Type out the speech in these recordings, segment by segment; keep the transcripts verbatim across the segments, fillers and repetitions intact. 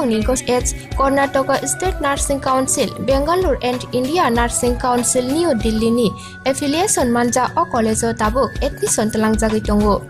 Ni H Karnataka State Nursing Council, Bangalore and India Nursing Council New Delhi ni affiliation manja o college o tabuk admission twlangjagwi tongo.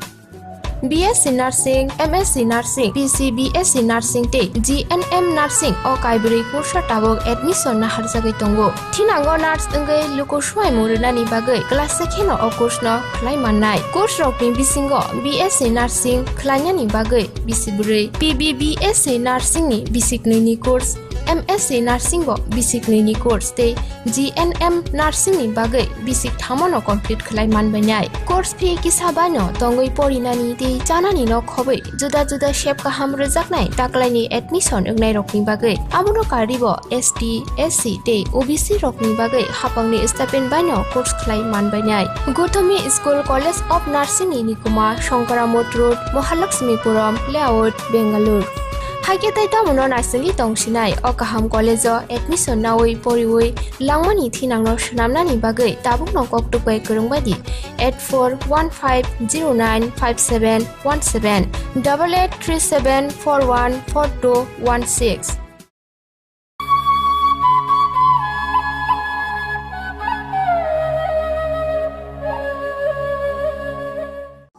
B S C Nursing, M S C Nursing, P C B S C Nursing tei G N M Nursing o kaibrwi kursa tabuk admission naharjagwi tongo. Thinango nurse wngwi luku swmaimung rwnani bagwi class se kheno o course no khlai mannai. Course rokni bisingo B S C Nursing khlainani bagwi bisi bwrwi, P B B S C Nursing ni bisi knwi ni course, M S C Nursing bo bisi knwi ni course tei G N M Nursing ni bagwi bisi thamo no complete khlai manbainai. Course fee kisa bai no tongwi porinani tei chanani no khobwi juda juda sep kaham rwjaknai taklaini admission wngnairokni bagwi. Abono karwibo S T, S C tei O B C rokni bagwi hapangni stipend baino course khlai manbainai. Gothomi School College of Nursing ni nikuma Shankaramot Road, Mahalakshmipuram Layout, Bangalore. Haikhe tei tamono naisingwi tongsinai o kaham college o admission nawi poriwi langmani thinangno swnamnani bagwi tabukno koktwk bai kwrwng baidi eight four one five zero nine five seven one seven, double eight three seven four one four two one six.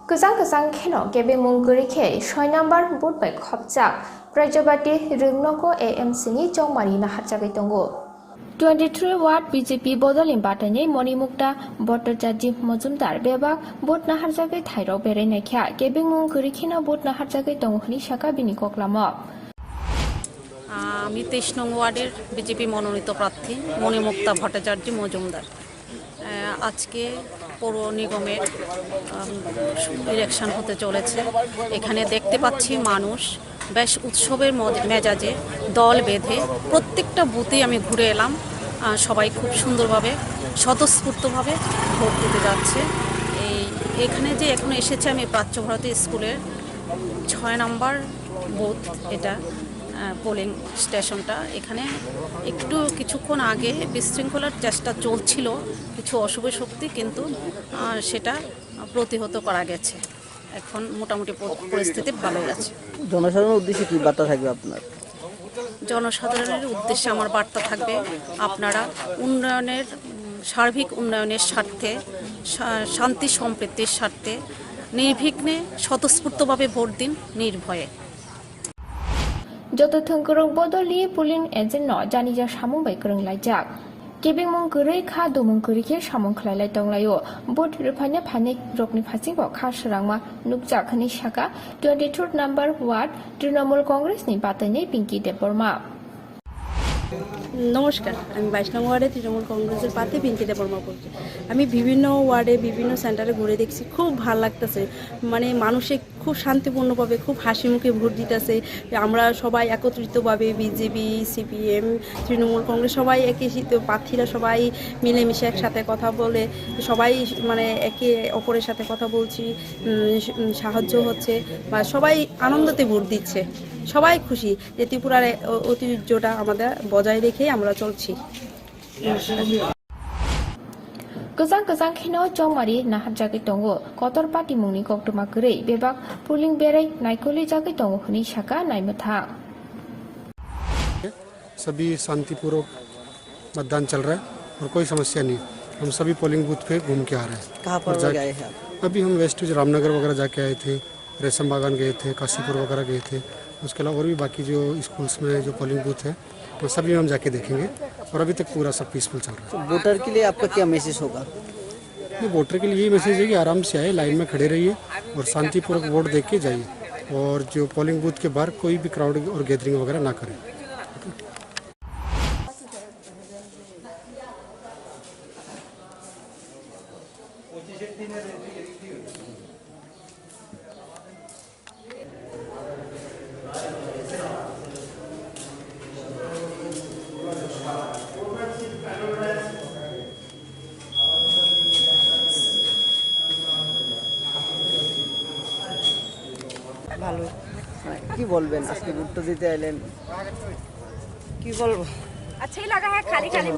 Kwchang kwchang kheno kebengmung kwrwi khe soi number vote bai khopjak Praijabati Rwngnogo A M C ni chongmari naharjagwi tongo. Twenty-three ward B J P bodolni batainai Monimukta Bhattacharjee Mojumdar bebak vote naharjagwi thairok berai naikha, kebengmung kwrwi kheno vote naharjagwi tongo hwnwi sakha bini koklamo. আমি তেইশ নং ওয়ার্ডের বিজেপি মনোনীত প্রার্থী মণিমুক্তা ভট্টাচার্য মজুমদার। আহ, আজকে পৌর নিগমের, আম, ইলেকশন হতে চলেছে। এখানে দেখতে পাচ্ছি মানুষ বেশ উৎসবের মজ-, মেজাজে দল বেঁধে প্রত্যেকটা বুথেই আমি ঘুরে এলাম। আহ, সবাই খুব সুন্দরভাবে, স্বতঃস্ফূর্তভাবে ভোট দিতে যাচ্ছে। এই, এখানে যে এখন এসেছে আমি প্রাচ্যভারতী স্কুলের ছয় নম্বর বুথ, এটা, আহ, পোলিং স্টেশনটা। এখানে একটু কিছুক্ষণ আগে বিশৃঙ্খলার চেষ্টা চলছিল কিছু অশুভ শক্তি, কিন্তু, আহ, সেটা প্রতিহত করা গেছে। এখন মোটামুটি প-, পরিস্থিতি ভালোই আছে। জনসাধারণের উদ্দেশ্যে কি বার্তা থাকবে আপনার? জনসাধারণের উদ্দেশ্যে আমার বার্তা থাকবে, আপনারা উন্নয়নের, উম, সার্বিক উন্নয়নের স্বার্থে, শা-, শান্তি সম্প্রীতির স্বার্থে নির্বিঘ্নে স্বতঃস্ফূর্তভাবে ভোট দিন, নির্ভয়ে। Joto thwngkwrwng bodolni polling agent no janija samung bai kwrwng laijak. Kebengmung kwrwi kha, dumung kwrwi khe samung khlai lai tong laio. Vote rwphaina phainai rokni phasingo kha swrangma nukjak hwnwi sakha twenty-third number ward Trinamool Congress ni batainai Pinky Debbarma. নমস্কার, আমি বাইশ নং ওয়ার্ডে তৃণমূল কংগ্রেসের প্রার্থী পিঙ্কি দেববর্মা বলছি। আমি বিভিন্ন ওয়ার্ডে, বিভিন্ন সেন্টারে ঘুরে দেখছি, খুব ভালো লাগতেছে। মানে, মানুষে খুব শান্তিপূর্ণভাবে, খুব হাসি মুখে ভোট দিতেছে। আমরা সবাই একত্রিতভাবে বিজেপি, সিপিএম, তৃণমূল কংগ্রেস সবাই একই সাথে, প্রার্থীরা সবাই মিলেমিশে একসাথে কথা বলে, সবাই, মানে, একে অপরের সাথে কথা বলছি, উম, সাহায্য হচ্ছে বা সবাই আনন্দতে ভোট দিচ্ছে, সবাই খুশি। যে ত্রিপুরার এ-, ও-, ঐতিহ্যটা আমাদের বজায় রেখেই আমরা চলছি। Kwchang kwchang kheno chongmari naharjagwi tongo. Kotor patimungni koktwma kwrwi bebak polling berai naikolwi jagwi tongo hwnwi sakha naimwthang. सभी शांतिपूर्वक मतदान चल रहा है और कोई समस्या नहीं। हम सभी पोलिंग बूथ पे घूम के आ रहे हैं। कहाँ पर और जाके गए हैं आप? अभी हम वेस्ट रामनगर वगैरह जाके आए थे, रेशम बागान गए थे, काशीपुर वगैरह गए थे। उसके अलावा और भी बाकी जो स्कूल्स में जो पोलिंग बूथ है, वो सभी में हम जाके देखेंगे। और अभी तक पूरा सब पीसफुल चल रहा है। तो वोटर के लिए आपका क्या मैसेज होगा? नहीं, वोटर के लिए यही मैसेज है कि आराम से आए, लाइन में खड़े रहिए और शांतिपूर्वक वोट दे के जाइए। और जो पोलिंग बूथ के बाहर कोई भी क्राउड और गैदरिंग वगैरह ना करें। ভালোই। মানে, কি বলবেন, আজকে ভোটটা দিতে এলেন? কি বলবো? আচ্ছাই লাগা হ্যায় খালি খালি।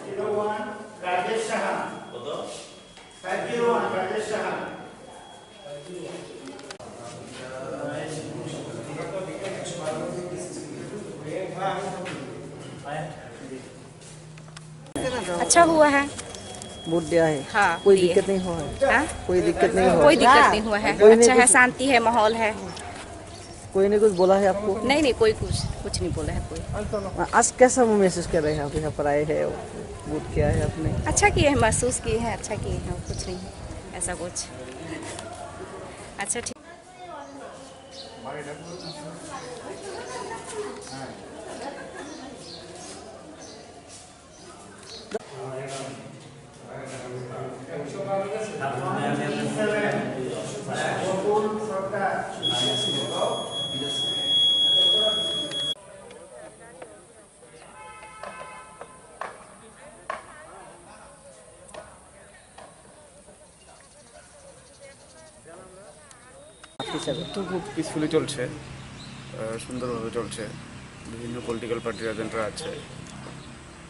Zero one, Rajesh Saha. কত? Five zero one, Rajesh Saha. अच्छा हुआ है। वोट दिया है? हाँ, कोई दिए। दिक्कत नहीं हुआ है? हाँ? कोई दिक्कत नहीं हुआ कोई है? दिक्कत नहीं हुआ है। कोई नहीं अच्छा है, कुछ शांति है, माहौल है। कोई ने कुछ बोला है आपको? नहीं, नहीं, कोई कुछ, कुछ नहीं बोला है कोई। आज कैसा महसूस कर रहे हैं आप यहाँ पर आए हैं, वोट किया है आपने? अच्छा किए हैं, महसूस किए हैं, अच्छा किए हैं, कुछ नहीं ऐसा कुछ। अच्छा, ठीक। তো খুব পিসফুলি চলছে, আহ, সুন্দরভাবে চলছে। বিভিন্ন পলিটিক্যাল পার্টির এজেন্টরা আছে।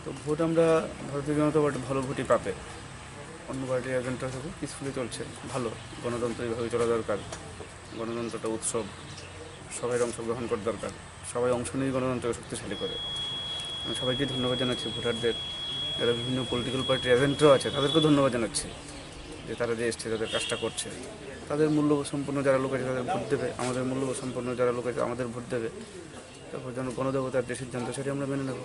তো ভোট আমরা ভারতীয় জনতা পার্টি ভালো ভোটই পাবে। অন্য পার্টির এজেন্টরা খুব পিসফুলি চলছে, ভালো। গণতন্ত্র এইভাবে চলা দরকার। গণতন্ত্রটা উৎসব, সবাই অংশগ্রহণ করা দরকার। সবাই অংশ নিয়ে গণতন্ত্রকে শক্তিশালী করে। আমি সবাইকে ধন্যবাদ জানাচ্ছি, ভোটারদের, যারা বিভিন্ন পলিটিক্যাল পার্টির এজেন্টরাও আছে, তাদেরকেও ধন্যবাদ জানাচ্ছি যে তারা যে এসছে, তাদের কাজটা করছে। তাদের মূল্য সম্পন্ন যারা লোক আছে, তাদের ভোট দেবে। আমাদের মূল্য সম্পন্ন যারা লোক আছে, আমাদের ভোট দেবে। তারপর যেন গণদেবতার যে সিদ্ধান্ত, সেটা আমরা মেনে নেব।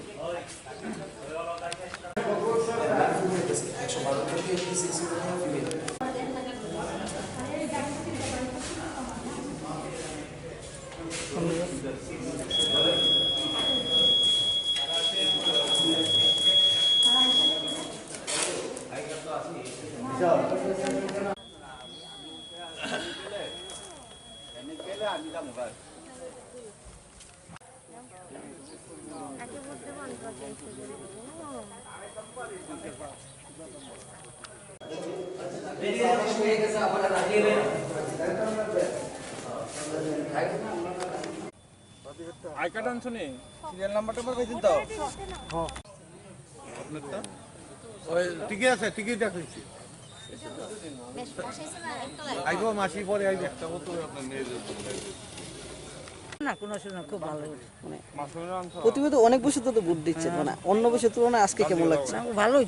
আই কার্ড আনছো নি? সিরিয়াল নাম্বার টাম্বার পাইছেন তো? হ্যাঁ। আপনারটা? ওই, ঠিকই আছে, ঠিকই দেখাইছি। আইবো, মাসি পরে আইবো। একটা বোতল আপনার নিয়ে যাবেন। না, কোনো অসুবিধা নেই, খুব ভালো। মানে, মাসুমের আনছো? প্রতিবাদে অনেক বছর তো ভোট দিচ্ছে, হ্যাঁ। মানে, অন্য বছর তুলনায় আজকে কেমন লাগছে? না, ভালোই।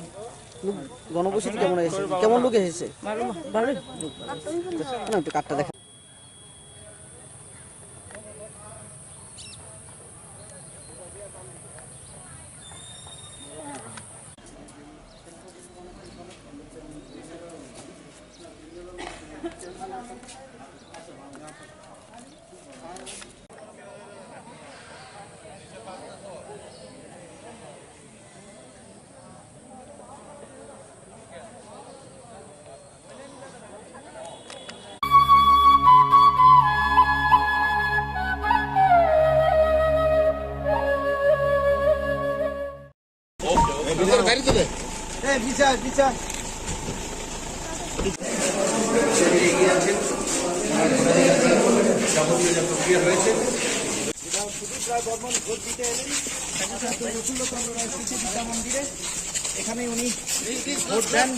লোক, গণপরিষদ কেমন এসেছে? কেমন লোক এসেছে? ভালো, ভালোই। না, একটু কার্ডটা দেখা। সুদীপ রায় বর্মন ভোট দিতে এলেন একমাত্র নকুলচন্দ্র রায় স্মৃতি বিদ্যা মন্দিরে। এখানে উনি ভোট দেন।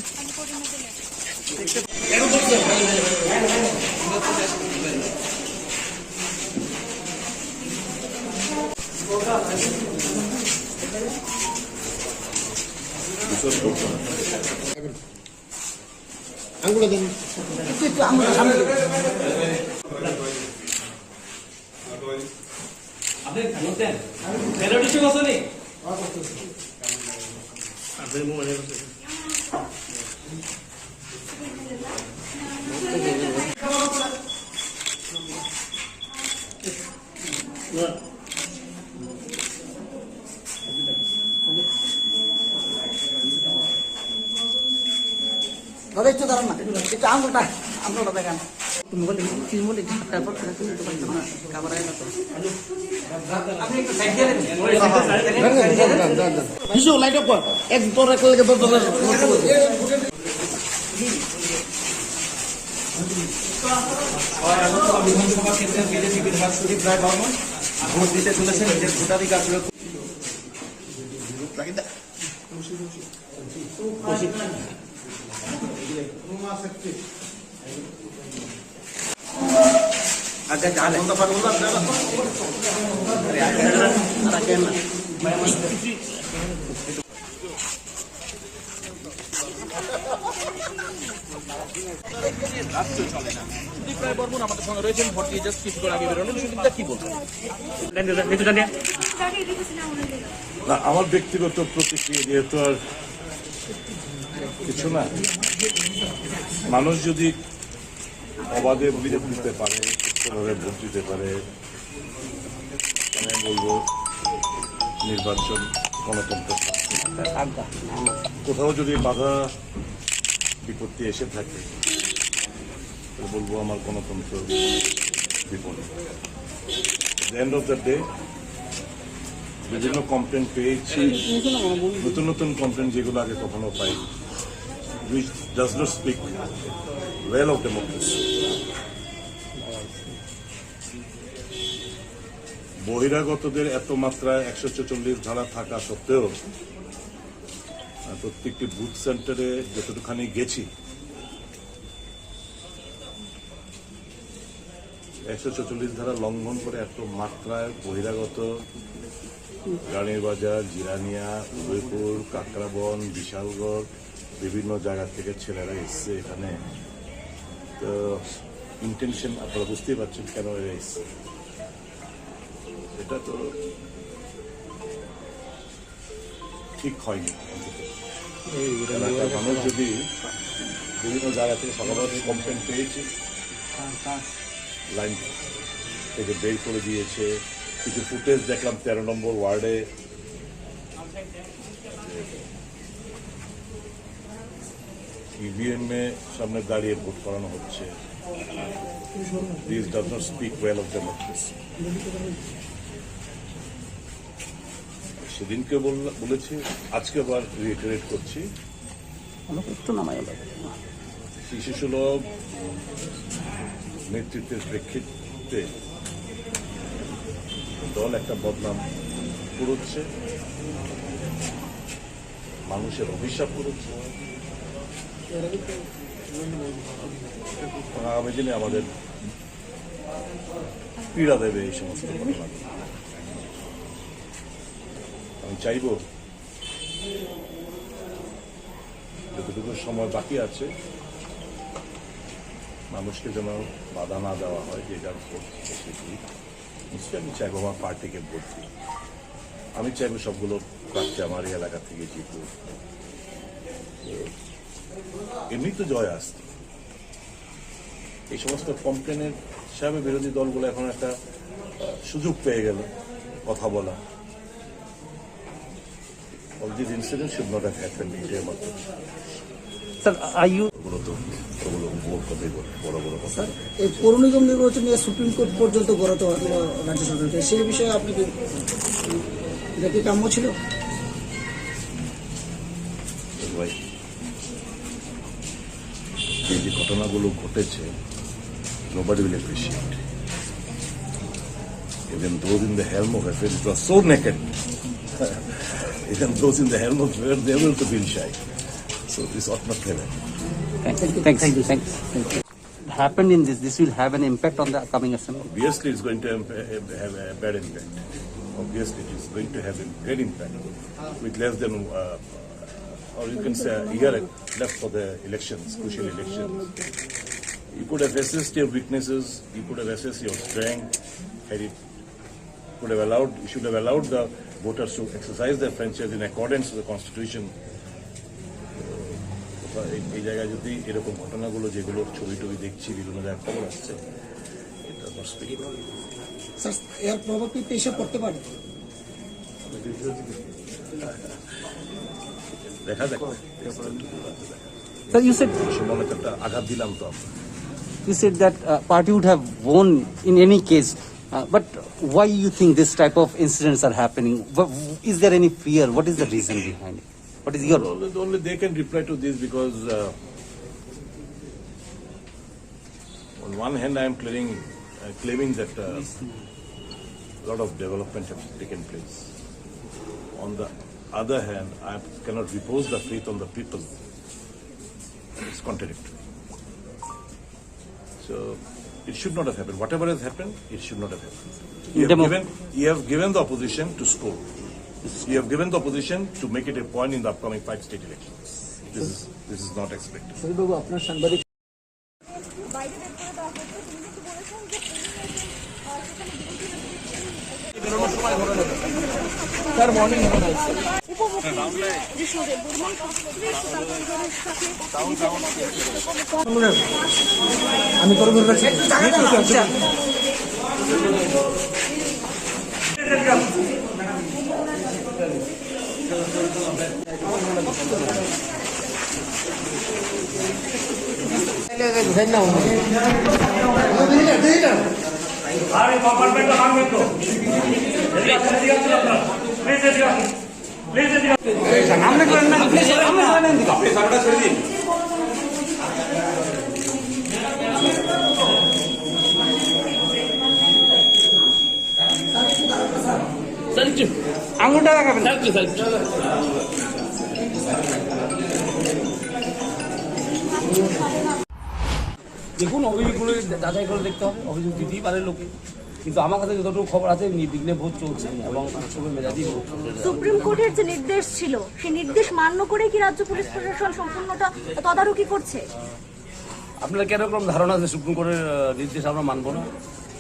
আঙুলটা দেন। একটু, একটু আঙুলটা সামনে দেন। আপনি ফেরত দিতে বসো নি? আপনি মোবাইলে বসে। দাদা, একটু দাঁড়ান না, একটু আঙুলটা, আঙুলটা দেখান। একটু মোবাইল দেখি, মোবাইল দেখি, তারপর ফেরত দিতে পারতাম না, কাবার আয় না তো। আপনি একটু সাইড দিয়ে দেন। কিছু লাইট অফ কর, এক তোর এক লাগে, তোর দরকার। বিধানসভা ক্ষেত্রের বিজেপি বিধায়ক সুদীপ রায় বর্মন ভোট দিতে চলেছেন নিজের ভোটাধিকার প্রয়োগ। আচ্ছা, আচ্ছা, আচ্ছা। রাষ্ট্র চলে না। সুদীপ রায় বর্মন আমাদের সঙ্গে রয়েছেন, ভোট দিয়ে just কিছুক্ষণ আগে বেরোলেন। সুদীপ দা, কি বলবেন? না, আমার ব্যক্তিগত প্রতিক্রিয়া, যেহেতু আর কিছু না, মানুষ যদি অবাধে ভোট দিতে পারে, সুষ্ঠুভাবে ভোট দিতে পারে, আমি বলবো নির্বাচন গণতন্ত্র। কোথাও যদি বাধা বিপত্তি এসে থাকে, তাহলে বলবো আমার গণতন্ত্র বিপন্ন। At the end of the day, বিভিন্ন কমপ্লেন পেয়েছি, নতুন নতুন কমপ্লেন যেগুলো আগে কখনো পাইনি, which does not speak well of democracy. বহিরাগতদের এত মাত্রায় একশো ছেচল্লিশ ধারা থাকা সত্ত্বেও, আহ, প্রত্যেকটি বুথ সেন্টারে যতটুখানি গেছি, একশো ছেচল্লিশ ধারা লঙ্ঘন করে এত মাত্রায় বহিরাগত রানীর বাজার, জিরানিয়া, উদয়পুর, কাকরাবন, বিশালগড়, বিভিন্ন জায়গা থেকে ছেলেরা এসছে এখানে। তো ইন্টেনশন আপনারা বুঝতেই পারছেন কেন এরা এসছে। এটা তো ঠিক হয়নি অন্তত। এলাকার মানুষ যদি বিভিন্ন জায়গা থেকে সকালবেলা কমপ্লেন পেয়েছি, লাইন থেকে বের করে দিয়েছে। কিছু ফুটেজ দেখলাম তেরো নম্বর ওয়ার্ডে, ইভিএম এ সামনে দাঁড়িয়ে ভোট করানো হচ্ছে। This does not speak well of democracy. সেদিনকে বললা-, বলেছি, আজকে আবার রিইটারেট করছি। একটু নামাই। শিশু সুলভ নেতৃত্বের প্রেক্ষিতে দল একটা বদনাম করছে, মানুষের অভিশাপ করছে। আগামী দিনে আমাদের পীড়া দেবে এই সমস্ত ঘটনা। আমি চাইব যতটুকু সময় বাকি আছে, মানুষকে যেন বাধা না দেওয়া হয়, যে যার ভোট সে দিক। নিশ্চয়ই আমি চাইবো আমার পার্টিকে ভোট দিক। আমি চাইবো সবগুলো প্রার্থী আমার এই এলাকা থেকে জিতুক। এমনি তো জয় আসছে। এই সমস্ত কমপ্লেনের হিসাবে বিরোধী দলগুলো এখন একটা, আহ, সুযোগ পেয়ে গেল কথা বলা। All these incidents should not have happened, এটাই আমার কথা। স্যার, are you ওগুলো তো, ওগুলো বড় কথাই বলে, বড় বড় কথা। স্যার, এই পৌর নিগম নির্বাচন নিয়ে সুপ্রিম কোর্ট পর্যন্ত গড়াতে হয়তো রাজ্য সরকারকে, সেই বিষয়ে আপনি কি, এটা কি কাম্য ছিল? ভাই, এই যে ঘটনাগুলো ঘটেছে, nobody will appreciate. Even those in the helm of affairs, it was so naked. Even those in the helm of affairs, they will to feel shy. So this ought not to happen. Thank you. Thanks. Thank you. Thanks. Thank you. Happened in this, this will have an impact on the upcoming assembly? Obviously, it's going to have, have a bad impact. Obviously, it is going to have a great impact with less than, uh, or you can say, a year left for the elections, crucial elections. You could have assessed your weaknesses, you could have assessed your strength, had it could have allowed, you should have allowed the voters to exercise their franchise in accordance with the constitution. এই, এই জায়গায় যদি এরকম ঘটনাগুলো, যেগুলো ছবি টবি দেখছি, বিভিন্ন জায়গায় খবর আসছে, এটা আমার স্পিরিট। স্যার, এর প্রভাব কি দেশে পড়তে পারে? দেখা যাক। Sir, you said মনে একটা আঘাত দিলাম তো আমরা। You said that, uh, party would have won in any case, uh, but why you think this type of incidents are happening? Wha- Is there any fear? What is the reason behind it? What is your Only, only they can reply to this because, uh, on one hand, I am claiming, uh, claiming that, uh, a lot of development have taken place. On the other hand, I cannot repose the faith on the people. It's contradictory. So it should not have happened. Whatever has happened, it should not have happened. You have Demo- given, you have given the opposition to score. You have given the opposition to make it a point in the upcoming five state elections. This is, this is not expected. সুদীপবাবু, আপনার সাংবাদিক sir, morning. উপমুখ্যমন্ত্রী যিশু দেববর্মন কর্তৃপক্ষ তারপরে সাথে আমি করে বলবো। আরে কম্পার্টমেন্টটা ভাঙবে তো। এদিকে আসুন, এদিকে আসুন আপনারা। প্লিজ এদিকে আসুন। প্লিজ এদিকে আসুন। সামনে করেন না, প্লিজ সামনে করেন না, এদিকে। আপনি সামনেটা ছেড়ে দিন। আঙুলটা দেখাবেন। দেখুন, অভিযোগগুলো যাচাই করে দেখতে হবে, অভিযোগ দিতেই পারে লোকে। কিন্তু আমার কাছে যতটুকু খবর আছে, নির্বিঘ্নে ভোট চলছে এবং উৎসবে মেজাজি ভোট চলছে। সুপ্রিম কোর্টের যে নির্দেশ ছিল, সেই নির্দেশ মান্য করে কি রাজ্য পুলিশ প্রশাসন সম্পূর্ণটা তদারকি করছে? আপনারা কেন এরকম ধারণা যে সুপ্রিম কোর্টের, আহ, নির্দেশ আমরা মানব না?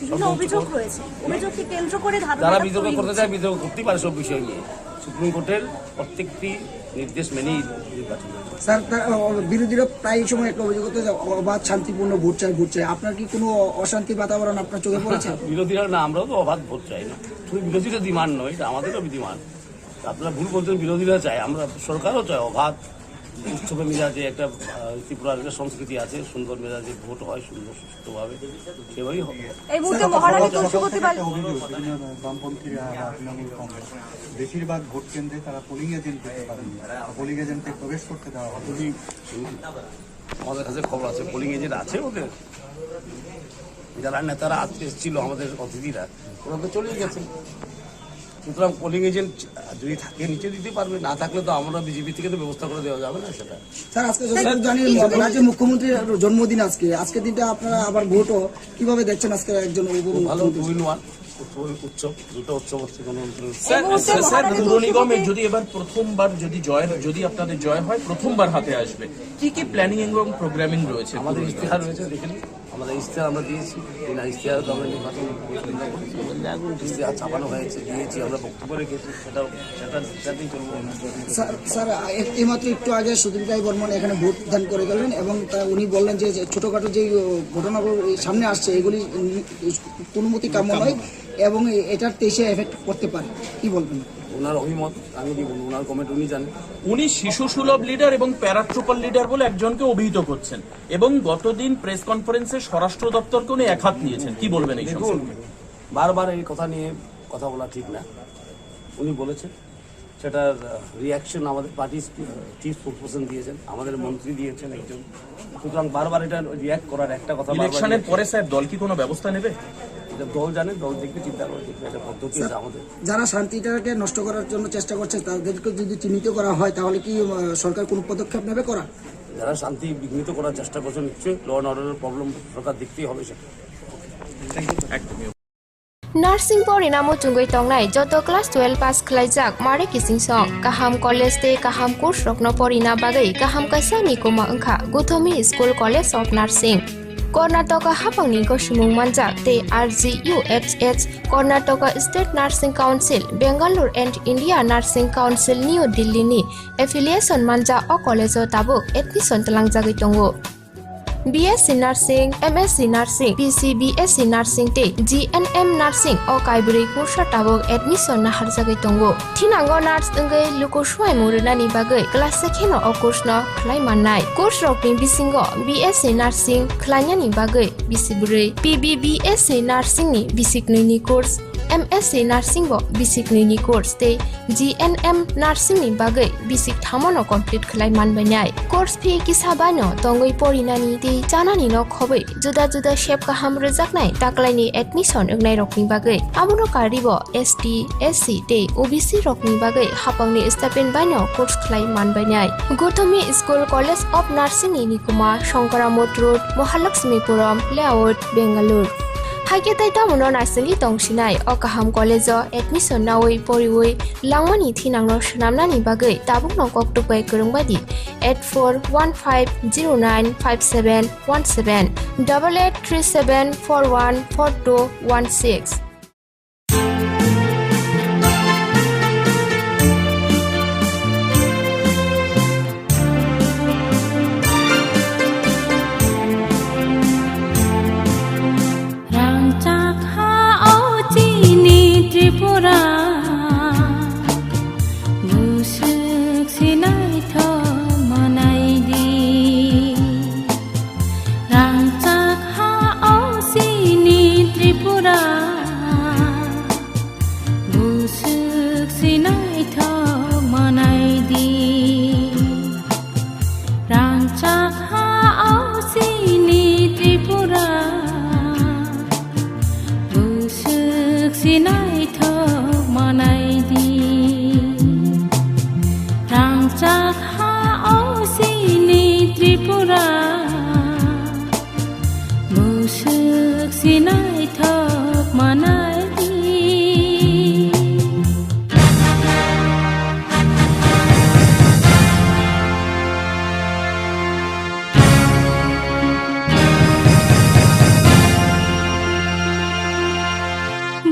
বিভিন্ন অভিযোগ রয়েছে, অভিযোগকে কেন্দ্র করে ধারণা যারা বিতর্ক করতে চায়, বিতর্ক করতেই পারে সব বিষয় নিয়ে। সুপ্রিম কোর্টের প্রত্যেকটি নির্দেশ মেনেই নির্বাচন হয়। স্যার, তার, আহ, বিরোধীরা প্রায় সময় একটা অভিযোগ করতে যে অবাধ শান্তিপূর্ণ ভোট চাই, ভোট চাই। আপনার কি কোনো অশান্তি বাতাবরণ আপনার চোখে পড়েছে? বিরোধীরা না, আমরাও তো অবাধ ভোট চাই না, শুধু বিরোধীরা ডিমান্ড নয়, এটা আমাদেরও ডিমান্ড। আপনারা ভুল বলছেন, বিরোধীরা চায়, আমরা সরকারও চায় অবাধ উৎসবে মেজাজে একটা, আহ, ত্রিপুরার একটা সংস্কৃতি আছে, সুন্দর মেজাজে ভোট হয়, সুন্দর সুস্থভাবে, সেভাবেই হবে। এই মুহূর্তে মহারানী তুলসীবতী বাল- অভিযোগ, বিভিন্ন বামপন্থীরা বা তৃণমূল কংগ্রেস বেশিরভাগ ভোট কেন্দ্রে তারা পোলিং এজেন্ট দিতে পারেনি, পোলিং এজেন্টকে প্রবেশ করতে দেওয়া হয়নি। আমাদের কাছে খবর আছে, পোলিং এজেন্ট আছে ওদের, যারা নেতারা আজকে এসেছিল আমাদের অতিথিরা, ওরা তো চলেই গেছে। সুতরাং পোলিং এজেন্ট যদি থাকে নিচে দিতে পারবে, না থাকলে তো আমরা বিজেপি থেকে তো ব্যবস্থা করে দেওয়া যাবে না সেটা। স্যার, আজকে যতদূর জানি, রাজ্যের মুখ্যমন্ত্রীর জন্মদিন আজকে। আজকের দিনটা আপনারা আবার ভোটও, কিভাবে দেখছেন আজকে একজন খুব ভালো, উপমুখ্যমন্ত্রী? টু ইন ওয়ান উৎসব, উৎসব, দুটো উৎসব হচ্ছে কোনো। স্যার, এই মুহূর্তে স্যার, স্যার, মহারানী পৌর নিগমে তুলসীবতী যদি এবার প্রথমবার যদি জয়, যদি আপনাদের জয় হয়, প্রথমবার হাতে আসবে, কি কি প্ল্যানিং এবং প্রোগ্রামিং রয়েছে আমাদের পুরো নিগমে? ইশতেহার রয়েছে, দেখে নিন। আমরা ইশতেহার আমরা দিয়েছি, এই না ইশতেহার তো আমরা নির্বাচন পরিচালনা করি। ইশতেহার ছাপানো হয়েছে, দিয়েছি, আমরা বক্তব্য রেখেছি, সেটাও, সেটা, সেটাতেই চলবো। স্যার, স্যার, এ-, এইমাত্র একটু আগে সুদীপ রায় বর্মন এখানে ভোট দান করে গেলেন এবং তা উনি বললেন যে, যে ছোটোখাটো যে, ও, ঘটনাগুলো এই সামনে আসছে, এগুলি, উম, কোনো মতেই কাম্য নয় এবং এ-, এটার তেইশে এফেক্ট করতে পারে। কি বলবেন? ওনার অভিমত আমি দিব না, ওনার কমেন্ট উনি জানেন। উনি শিশু সুলভ লিডার এবং প্যারাট্রুপার লিডার বলে একজনকে অভিহিত করছেন। এবং গত দিন প্রেস কনফারেন্সে স্বরাষ্ট্র দপ্তরকে উনি এক হাত নিয়েছেন, কি বলবেন এই দেখুন, সম্পর্কে? বারবার এই কথা নিয়ে কথা বলা ঠিক না। উনি বলেছেন, সেটার, আহ, রিয়াকশন আমাদের পার্টির, আহ, চিফ স্পোকসপারসন দিয়েছেন, আমাদের মন্ত্রী দিয়েছেন একজন। সুতরাং বারবার এটা রিয়াক্ট করার একটা কথা বারবার ইলেকশনের রিয়াক্ট পরে স্যার দল কি কোনো ব্যবস্থা নেবে? এটা দল জানে, দল দেখবে, চিন্তা করে দেখবে, এটা পদ্ধতি আছে আমাদের। যারা শান্তিটাকে নষ্ট করার জন্য চেষ্টা করছে, তাদেরকে যদি চিহ্নিত করা হয়, তাহলে কি, আহ, সরকার কোনো পদক্ষেপ নেবে করা? যারা শান্তি বিঘ্নিত করার চেষ্টা করছে, নিশ্চয়ই ল অ্যান্ড অর্ডারের প্রবলেম সরকার দেখতেই হবে সেটা। একদমই। Nursing porina muchungwi tongnai joto class twelve pass khlaijak mare kiching song, kaham college tei kaham course rokno porina bagwi kaham kaisa ni kuma wngkha Guthomi School College of Nursing. Karnataka hapangni gosimung manjak tei R G U H H, Karnataka State Nursing Council, Bangalore and India Nursing Council, New Delhi ni affiliation manjak o college o tabuk admission tlangjagwi tongo. B S C Nursing, M S C Nursing, P C B S C Nursing tei G N M Nursing o kaibrwi kursa tabuk admission naharjagwi tongo. Thinango nurse wngwi luku swimung rwnani bagwi class se kheno o course no khlai mannai. Course rokni bisingo B S C Nursing khlainani bagwi bisi bwrwi, P B B S C Nursing ni bisi knwi ni course, M S C Nursing bo bisi knwi ni course tei G N M Nursing ni bagwi bisi thamo no complete khlai manbainai. Course fee kisa baino tongwi porinani tei chanani no khobwi juda juda sep kaham rwjaknai taklaini admission wngnairokni bagwi. Abono karwibo S T, S C tei O B C rokni bagwi hapangni stipend baino course khlai manbainai. Guthomi School College of Nursing ni nikuma Shankaramot Road, Mahalakshmipuram Layout, Bangalore. Haikhe tai tamono naisingwi tongsinai o kaham college o admission nawi poriwi langmani thinangno swnamnani bagwi tabukno koktuk bai kwrwngbaidi eight four one five zero nine five seven one seven, double eight three seven four one four two one six. Sinaithok manai di, rangchak ha o chini Tripura. Bwswk sinaithok manai di.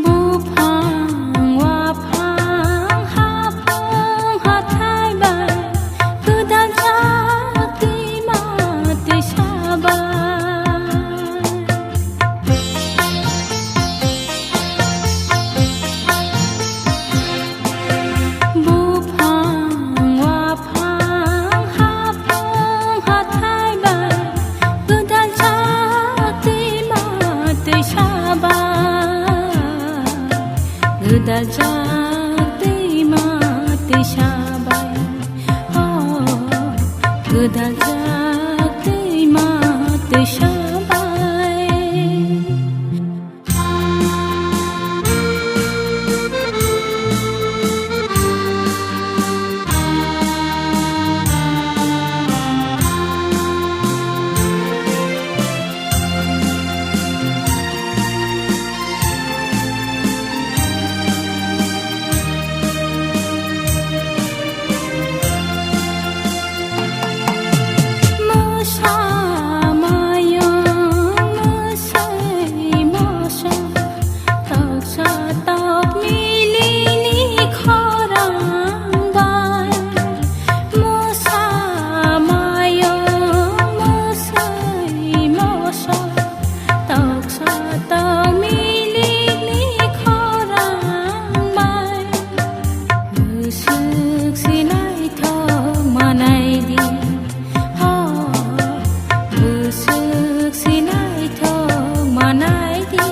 Buphang, waphang, haphang, hathai bai, gwdal jak twima twisa bai. Buphang, waphang, haphang, hathai bai, gwdal jak twima twisa bai, gwdal jak twima twisa bai, oh, gwdal jak twima twisa bai. Mosa mayung, mosoi mosa, toksa tok milini khorang bai. Mosa mayung, mosoi mosa, toksa tok milini khorang bai. Bwswk sinaithok manai di, oh, bwswk sinaithok manai di.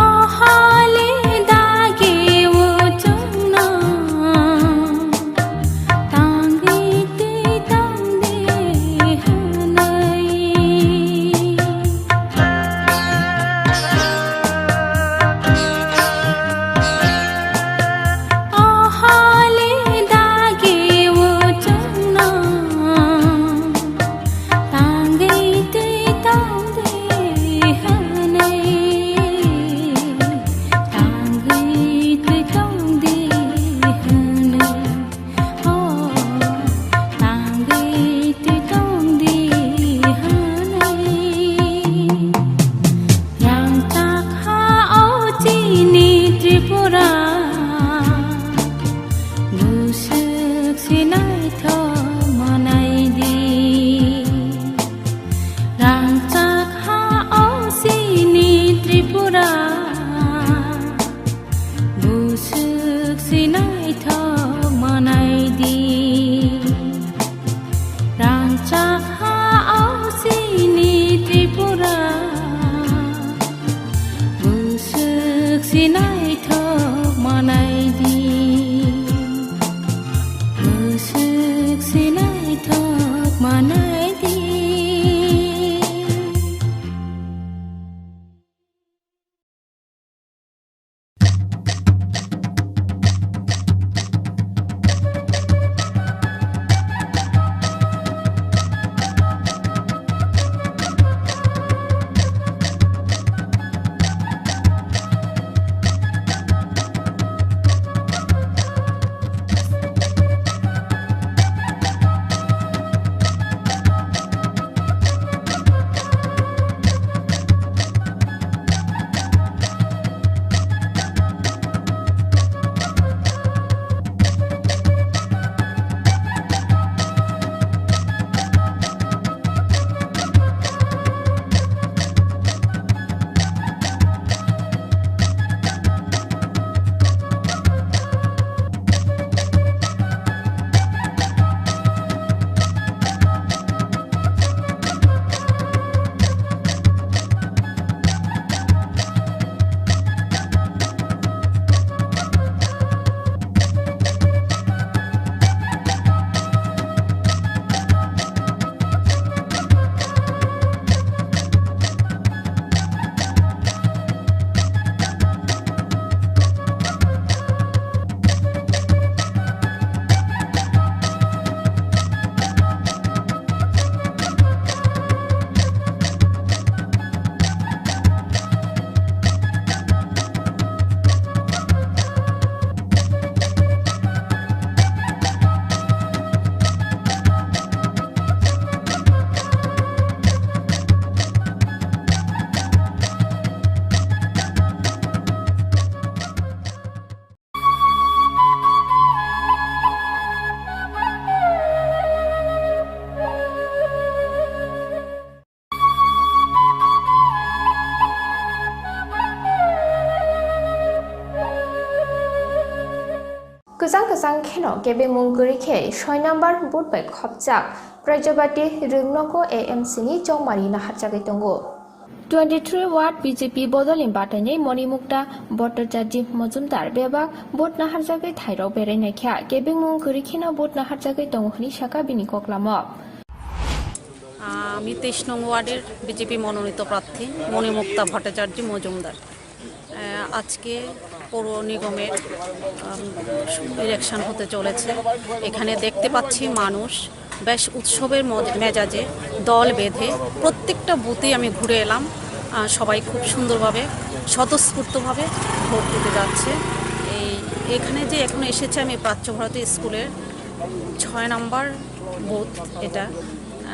O holi dagi uchukno tangwi twi tongdi hwnwi. O holi dagi uchukno tangwi twi tongdi hwnwi, tangwi twi tongdi hwnwi, oh, tangwi twi tongdi hwnwi. Rangchak ha o chini Tripura, bwswk sinaithok manai di. Rangchak ha o chini Tripura, bwswk sinaithok manai di. Rangchak ha o chini Tripura, bwswk sinaithok manai di. Bwswk sinaithok manai di. Kheno kebengmung kwrwi khe soi number booth bai khopjak Prajabati Rwngnogo A M C ni chongmari naharjagwi tongo. Twenty three ward B J P bodolni batainai Monimukta Bhattacharjee Mojumdar bebak booth naharjagwi thairok berai naikha, kebengmung kwrwi kheno booth naharjagwi tongo hwnwi sakha bini koklamo. আমি তেইশ নং ওয়ার্ডের বিজেপি মনোনীত প্রার্থী মণিমুক্তা ভট্টাচার্য মজুমদার। আহ, আজকে পৌর নিগমের, আম, ইলেকশন হতে চলেছে। এখানে দেখতে পাচ্ছি মানুষ বেশ উৎসবের মজ-, মেজাজে দল বেঁধে প্রত্যেকটা বুথে আমি ঘুরে এলাম। আহ, সবাই খুব সুন্দরভাবে, স্বতঃস্ফূর্তভাবে ভোট দিতে যাচ্ছে। এই, এখানে যে এখন এসেছে আমি প্রাচ্য ভারতী স্কুলের ছয় নম্বর বুথ, এটা,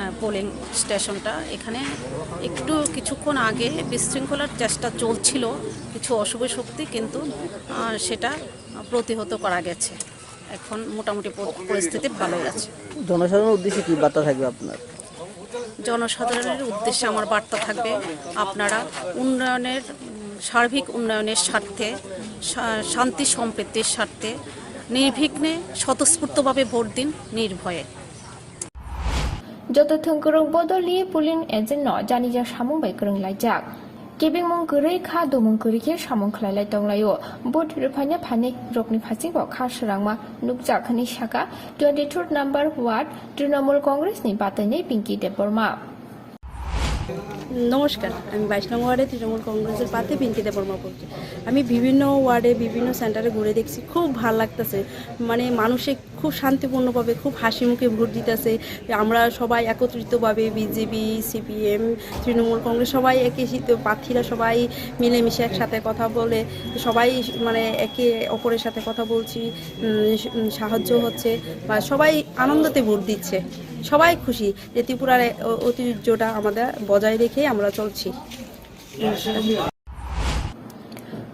আহ, পোলিং স্টেশনটা। এখানে একটু কিছুক্ষণ আগে বিশৃঙ্খলার চেষ্টা চলছিল কিছু অশুভ শক্তি, কিন্তু, আহ, সেটা প্রতিহত করা গেছে। এখন মোটামুটি প-, পরিস্থিতি ভালোই আছে। জনসাধারণের উদ্দেশ্যে কি বার্তা থাকবে আপনার? জনসাধারণের উদ্দেশ্যে আমার বার্তা থাকবে, আপনারা উন্নয়নের, উম, সার্বিক উন্নয়নের স্বার্থে, শা-, শান্তি সম্প্রীতির স্বার্থে নির্বিঘ্নে স্বতঃস্ফূর্তভাবে ভোট দিন নির্ভয়ে। Joto thwngkwrwng bodolni polling agent no janija samung bai kwrwng laijak. Kebengmung kwrwi kha, dumung kwrwi khe samung khlai lai tong laio. Vote rwphaina phainai rokni phasingo kha swrangma nukjak hwnwi sakha twenty third number ward Trinamool Congress ni batainai Pinky Debbarma. নমস্কার, আমি বাইশ নং ওয়ার্ডে তৃণমূল কংগ্রেসের প্রার্থী পিঙ্কি দেববর্মা বলছি। আমি বিভিন্ন ওয়ার্ডে, বিভিন্ন সেন্টারে ঘুরে দেখছি, খুব ভালো লাগতেছে। মানে, মানুষে খুব শান্তিপূর্ণভাবে, খুব হাসি মুখে ভোট দিতেছে। আমরা সবাই একত্রিতভাবে বিজেপি, সিপিএম, তৃণমূল কংগ্রেস, সবাই একই সিদ্ধ প্রার্থীরা সবাই মিলেমিশে একসাথে কথা বলে, সবাই, মানে, একে অপরের সাথে কথা বলছি, উম, উম, সাহায্য হচ্ছে বা সবাই আনন্দতে ভোট দিচ্ছে, সবাই খুশি যে ত্রিপুরার এ-, ঐতিহ্যটা আমাদের বজায় রেখে আমরা চলছি।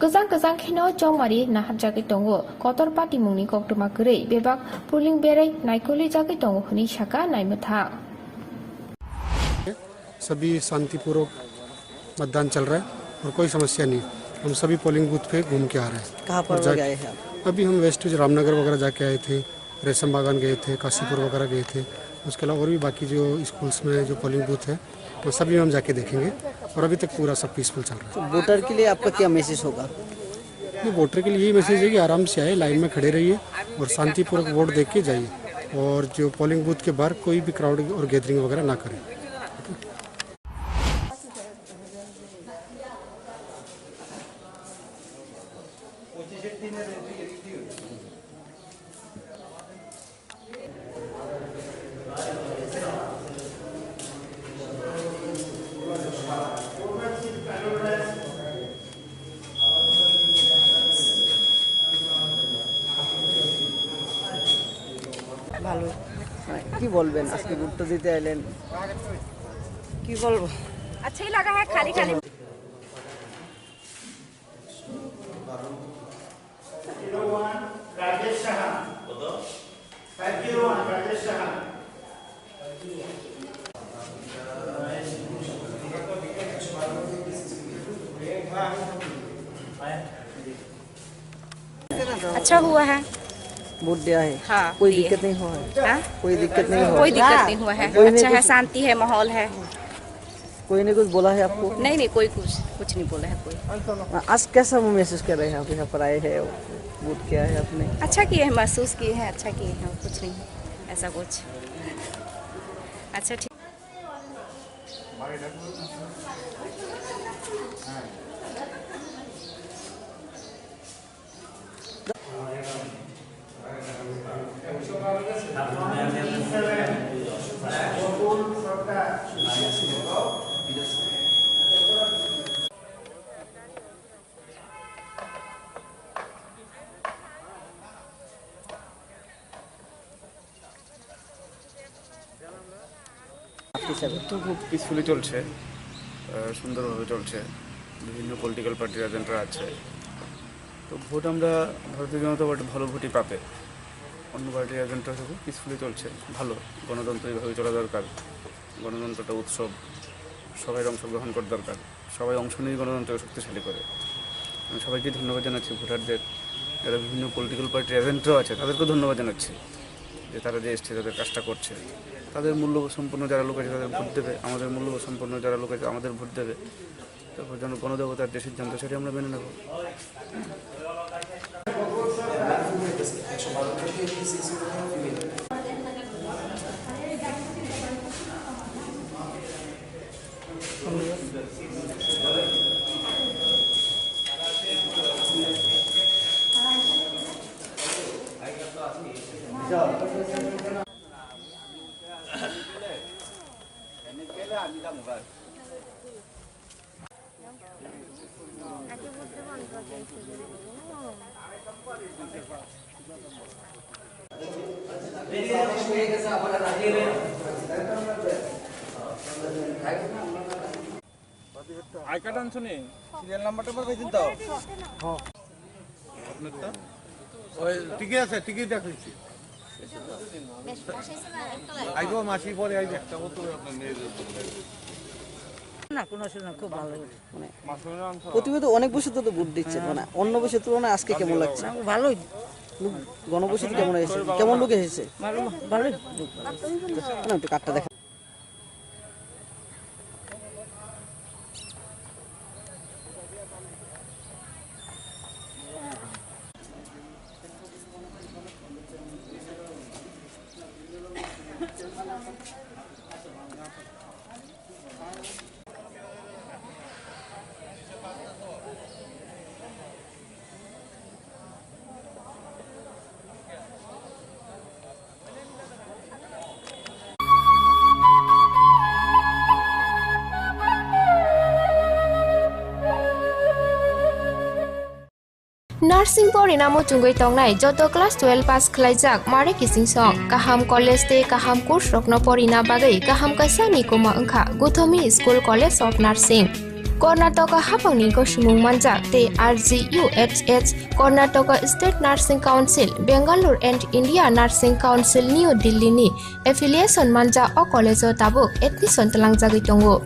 Kwchang kwchang kheno chongmari naharjagwi tongo, kotor patimungni koktwma kwrwi bebak polling berai naikolwi jagwi tongo hwnwi sakha naimwthang. सभी शांतिपूर्वक मतदान चल रहा है और कोई समस्या नहीं। हम सभी पोलिंग बूथ पे घूम के आ रहे हैं। कहाँ पर और जाके आए हैं आप? अभी हम वेस्ट रामनगर वगैरह जाके आए थे, रेशम बागान गए थे, काशीपुर वगैरह गए थे। उसके अलावा और भी बाकी जो स्कूल्स में जो पोलिंग बूथ है, वो सभी में हम जाके देखेंगे। और अभी तक पूरा सब पीसफुल चल रहा है। तो वोटर के लिए आपका क्या मैसेज होगा? ये वोटर के लिए यही मैसेज है कि आराम से आए, लाइन में खड़े रहिए और शांतिपूर्वक वोट दे के जाइए। और जो पोलिंग बूथ के बाहर कोई भी क्राउड और गैदरिंग वगैरह ना करें। ভালো। মানে, কি বলবেন, আজকে ভোটটা দিতে এলেন? কি বলবো? আচ্ছাই লাগা হ্যাঁ, খালি খালি। अच्छा हुआ है। वोट दिया है? हाँ, कोई दिए। दिक्कत नहीं हुआ है? हाँ? कोई दिक्कत नहीं हुआ? कोई दिक्कत नहीं हुआ है। कोई नहीं अच्छा है, कुछ शांति है, माहौल है। कोई ने कुछ बोला है आपको? नहीं, नहीं, कोई कुछ, कुछ नहीं बोला है कोई। आज कैसा महसूस कर रहे हैं आप यहाँ पर आए हैं, वोट किया है आपने? अच्छा किए हैं, महसूस किए हैं, अच्छा किए हैं, कुछ नहीं, ऐसा कुछ। अच्छा, ठीक। তো খুব পিসফুলি চলছে, আহ, সুন্দরভাবে চলছে। বিভিন্ন পলিটিক্যাল পার্টির এজেন্টরা আছে। তো ভোট আমরা ভারতীয় জনতা পার্টি ভালো ভোটই পাবে। অন্য পার্টির এজেন্টরা খুব পিসফুলি চলছে, ভালো। গণতন্ত্র এইভাবে চলা দরকার, গণতন্ত্রটা উৎসব, সবাই অংশগ্রহণ করা দরকার। সবাই অংশ নিয়ে গণতন্ত্রকে শক্তিশালী করে। আমি সবাইকে ধন্যবাদ জানাচ্ছি ভোটারদের। যারা বিভিন্ন পলিটিক্যাল পার্টির এজেন্টরাও আছে, তাদেরকেও ধন্যবাদ জানাচ্ছি যে তারা যে এসছে, তাদের কাজটা করছে। তাদের মূল্য সম্পন্ন যারা লোক আছে, তাদের ভোট দেবে। আমাদের মূল্য সম্পন্ন যারা লোক আছে, আমাদের ভোট দেবে। তারপর যেন গণদেবতার যে সিদ্ধান্ত, সেটা আমরা মেনে নেব। আই কার্ড আনছো নি? সিরিয়াল নাম্বারটা পাইছেন তো? আপনারটা? ওই, ঠিকই আছে, ঠিকই দেখাইছি। আইবো, মাসি পরে আইবো। না, কোনো অসুবিধা নেই, খুব ভালো। মানে, প্রতিবাদে অনেক বছর তো ভোট দিচ্ছে, মানে, অন্য বছর তুলনায় আজকে কেমন লাগছে? না, ভালোই। লোক, গণপরিষদ কেমন এসেছে? কেমন লোক এসেছে? ভালো, ভালোই। না, একটু কার্ডটা দেখা। Nursing porina muchungwi tongnai joto class twelve pass khlaijak mare kichingsong kaham college tei kaham course rokno porina bagwi kaham kaisa ni kuma wngkha Guthomi School College of Nursing. Karnataka haphangni gosimung manjak tei R G U H H, Karnataka State Nursing Council, Bangalore and India Nursing Council, New Delhi ni affiliation manjak o college o tabuk admission tlangjagwi tongo.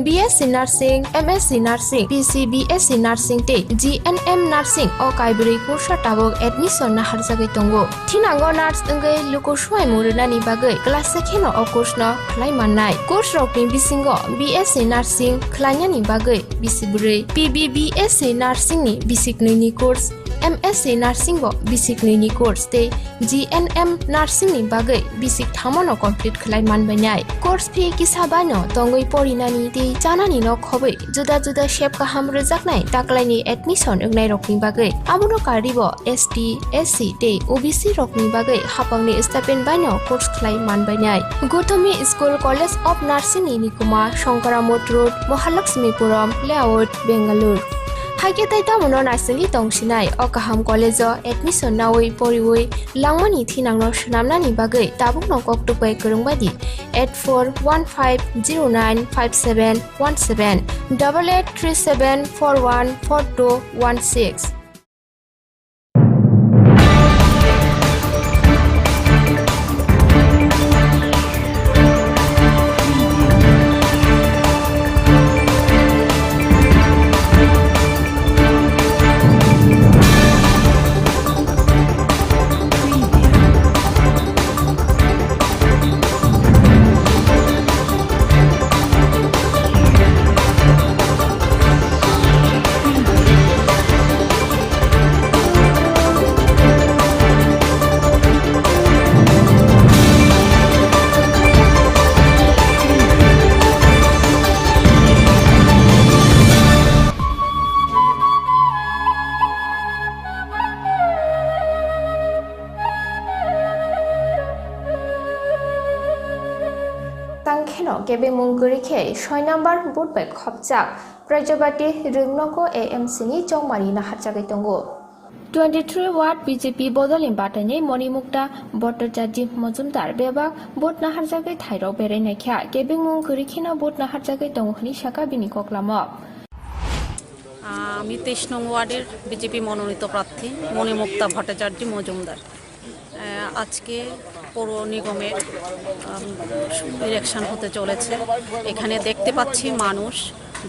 B S C Nursing, M S C Nursing, P C B S C Nursing tei G N M Nursing o kaibrwi kursa tabuk admission naharjagwi tongo. Thinango nurse wngwi luku suaimung rwnani bagwi class se kheno o course no khlai mannai. Course rokni bisingo B S C Nursing khlainani bagwi bisi bwrwi, P B B S C Nursing ni bisi knwi ni course, M S C Nursing bo bisi knwi ni course tei G N M Nursing ni bagwi bisi thamo no complete khlai manbainai. Course fee kisa bai no tongwi porinani tei chanani no khobwi juda juda sep kaham rwjaknai taklaini admission wngnairokni bagwi. Abono karwibo S T, S C tei O B C rokni bagwi haphangni stipend baino course khlai manbainai. Guthomi School College of Nursing ni nikuma Shankaramot Road, Mahalakshmipuram Layout, Bangalore. Haikhe tai tamono naisingwi tongsinai o kaham college o admission nawi poriwi langmani thinangno swnamnani bagwi tabukno koktwk bai kwrwng bai di. Eight four one five zero nine five seven one seven, double eight three seven four one four two one six. Tangkheno kebengmung kwrwi khe soi number booth bai khopjak Prajabati Rwngnogo A M C ni chongmari naharjagwi tongo. Twenty three ward B J P bodolni batainai Monimukta Bhattacharjee Mojumdar bebak booth naharjagwi thairok berai naikha, kebengmung kwrwi kheno booth naharjagwi tongo hwnwi sakha bini koklamo. আমি তেইশ নং ওয়ার্ডের বিজেপি মনোনীত প্রার্থী মণিমুক্তা ভট্টাচার্য মজুমদার। আহ, আজকে পৌর নিগমের, আম, ইলেকশন হতে চলেছে। এখানে দেখতে পাচ্ছি মানুষ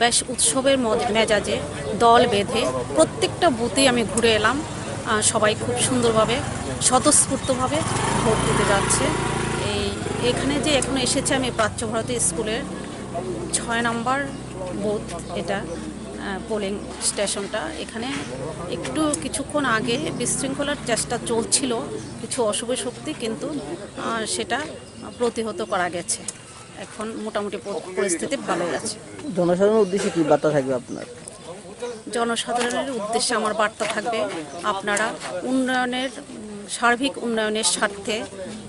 বেশ উৎসবের মজ-, মেজাজে দল বেঁধে প্রত্যেকটা বুথেই আমি ঘুরে এলাম। আহ, সবাই খুব সুন্দরভাবে, স্বতঃস্ফূর্তভাবে ভোট দিতে যাচ্ছে। এই, এখানে যে এখন এসেছে, আমি প্রাচ্য ভারতী স্কুলের ছয় নম্বর বুথ এটা, আহ, পোলিং স্টেশনটা। এখানে একটু কিছুক্ষণ আগে বিশৃঙ্খলার চেষ্টা চলছিল কিছু অশুভ শক্তি, কিন্তু, আহ, সেটা প্রতিহত করা গেছে। এখন মোটামুটি প-, পরিস্থিতি ভালোই আছে। জনসাধারণের উদ্দেশ্যে কি বার্তা থাকবে আপনার? জনসাধারণের উদ্দেশ্যে আমার বার্তা থাকবে, আপনারা উন্নয়নের, উম, সার্বিক উন্নয়নের স্বার্থে,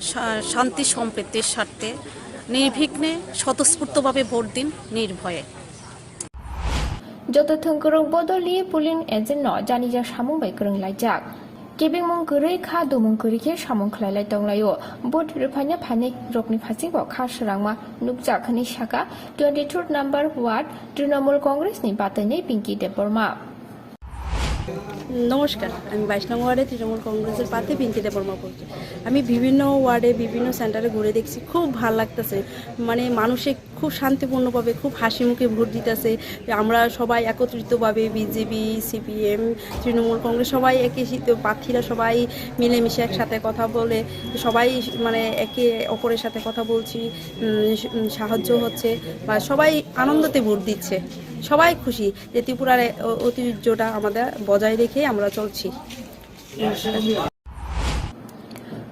শা-, শান্তি সম্প্রীতির স্বার্থে নির্বিঘ্নে স্বতঃস্ফূর্তভাবে ভোট দিন, নির্ভয়ে। Joto thwngkwrwng bodolni polling agent no janija samung bai kwrwng laijak. Kebengmung kwrwi kha, dumung kwrwi khe samung khlai lai tong laio. Vote rwphaina phainai rokni phasingo kha swrangma nukjak hwnwi saka twenty-third number ward Trinamool Congress ni batwinai Pinky Debbarma. নমস্কার, আমি বাইশ নং ওয়ার্ডে তৃণমূল কংগ্রেসের প্রার্থী পিঙ্কি দেববর্মা বলছি। আমি বিভিন্ন ওয়ার্ডে, বিভিন্ন সেন্টারে ঘুরে দেখছি, খুব ভালো লাগতেছে। মানে, মানুষে খুব শান্তিপূর্ণভাবে, খুব হাসি মুখে ভোট দিতেছে। আমরা সবাই একত্রিতভাবে বিজেপি, সিপিএম, তৃণমূল কংগ্রেস সবাই একই সিদ্ধ-, প্রার্থীরা সবাই মিলেমিশে একসাথে কথা বলে, সবাই, মানে, একে অপরের সাথে কথা বলছি, উম, স-, উম, সাহায্য হচ্ছে, বা সবাই আনন্দতে ভোট দিচ্ছে, সবাই খুশি যে ত্রিপুরার এ-, ঐ-, ঐতিহ্যটা আমাদের বজায় রেখে আমরা চলছি।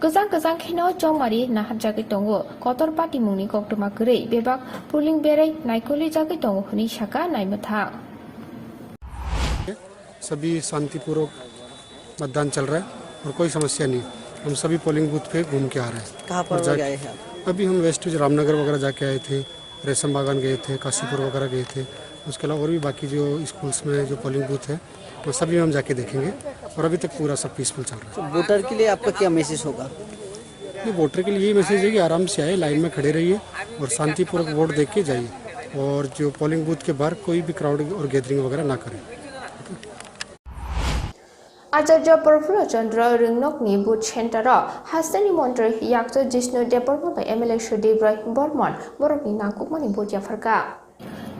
Kwchang kwchang kheno chongmari naharjagwi tongo, kotor patimungni koktwma kwrwi bebak polling berai naikoli jagwi tongo hwnwi saka naimwthang. सभी शांतिपूर्वक मतदान चल रहा है और कोई समस्या नहीं। हम सभी पोलिंग बूथ पे घूम के आ रहे हैं। कहाँ पर और जाके गए हैं आप? अभी हम वेस्ट रामनगर वगैरह जाके आए थे, रेशम बागान गए थे, काशीपुर वगैरह गए थे। उसके अलावा और भी बाकी जो स्कूल्स में जो पोलिंग बूथ है, वो सभी में हम जाके देखेंगे। और अभी तक पूरा सब पीसफुल चल रहा है। तो वोटर के लिए आपका क्या मैसेज होगा? नहीं, वोटर के लिए यही मैसेज है कि आराम से आए, लाइन में खड़े रहिए और शांतिपूर्वक वोट दे के जाइए। और जो पोलिंग बूथ के बाहर कोई भी क्राउड और गैदरिंग वगैरह ना करें। Acharya Prafulla Chandra Ringnokni Booth Center-o hasteni montri yakchu Jishnu Debbarma bai M L A Sudip Roy Bormon borokni nangkukmani vote yapharkha.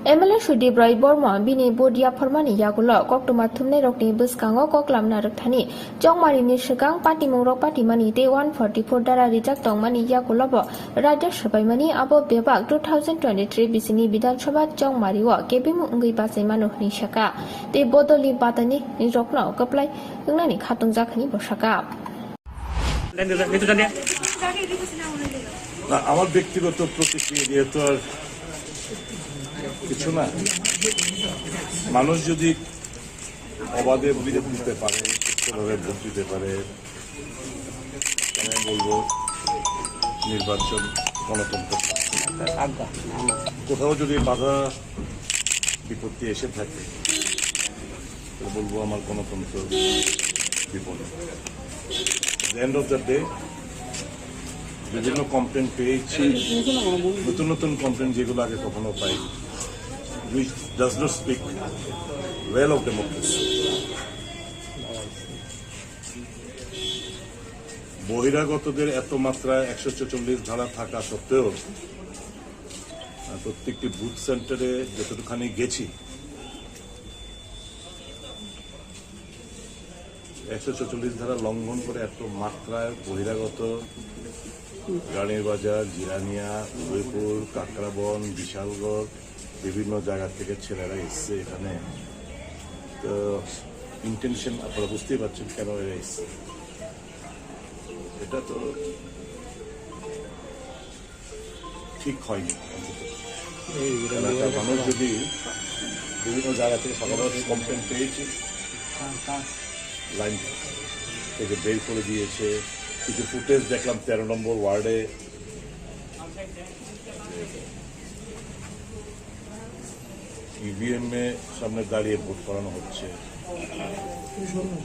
M L A Sudip Roy Bormon bini vote yapharmani yagulo koktwma thumnairokni bwskango koklam narwkthani chongmarini swkang patimungrok patimani tei one forty-four dara rijak tongmani yagulobo Rajya Sabha mani abo bebak two thousand twenty-three bisini Bidhan Sabha chongmari o kebengmung wngwi bachai mano hwnwi saka tei bodolni batani rokno kwplai wngnani khatungjak hwnwi bo saka. না, আমার ব্যক্তিগত প্রতিক্রিয়া দিয়ে তো আর কিছু না। মানুষ যদি অবাধে ভোট দিতে পারে, সুষ্ঠুভাবে ভোট দিতে পারে, আমি বলবো নির্বাচন গণতন্ত্র। কোথাও যদি বাধা বিপত্তি এসে থাকে, তাহলে বলবো আমার গণতন্ত্র বিপন্ন। At the end of the day, বিভিন্ন কমপ্লেন পেয়েছি, নতুন নতুন কমপ্লেন যেগুলো আগে কখনো পাইনি, which does not speak well of democracy. বহিরাগতদের এত মাত্রায় একশো ছেচল্লিশ ধারা থাকা সত্ত্বেও, আহ, প্রত্যেকটি বুথ সেন্টারে যতটুখানি গেছি, একশো ছেচল্লিশ ধারা লঙ্ঘন করে এত মাত্রায় বহিরাগত রানীরবাজার, জিরানিয়া, উদয়পুর, কাকরাবন, বিশালগড়, বিভিন্ন জায়গা থেকে ছেলেরা এসছে এখানে। তো ইন্টেনশন আপনারা বুঝতেই পারছেন কেন এরা এসছে। এটা তো ঠিক হয়নি অন্তত। এলাকার মানুষ যদি বিভিন্ন জায়গা থেকে সকালে কমপ্লেন পেয়েছি, লাইন থেকে বের করে দিয়েছে। কিছু ফুটেজ দেখলাম তেরো নম্বর ওয়ার্ডে, ইভিএম এর সামনে দাঁড়িয়ে ভোট করানো হচ্ছে।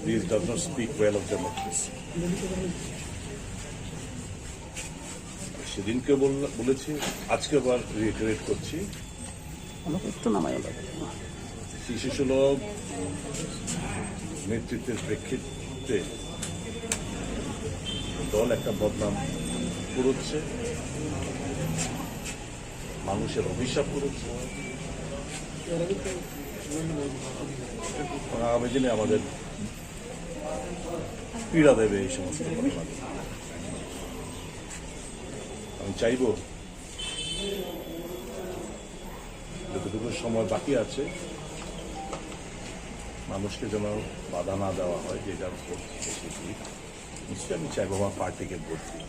This does not speak well of democracy. সেদিনকে বললা-, বলেছি, আজকে আবার রিইটারেট করছি। আমাকে একটু নামাই ওটা। শিশু সুলভ নেতৃত্বের প্রেক্ষিতে দল একটা বদনাম করছে, মানুষের অভিশাপ করছে। আগামী দিনে আমাদের পীড়া দেবে এই সমস্ত ঘটনা। আমি চাইব যতটুকু সময় বাকি আছে মানুষকে যেন বাধা না দেওয়া হয়, যেটা ভোট এসে দিক। নিশ্চয়ই আমি চাইবো আমার পার্টিকে ভোট দিক।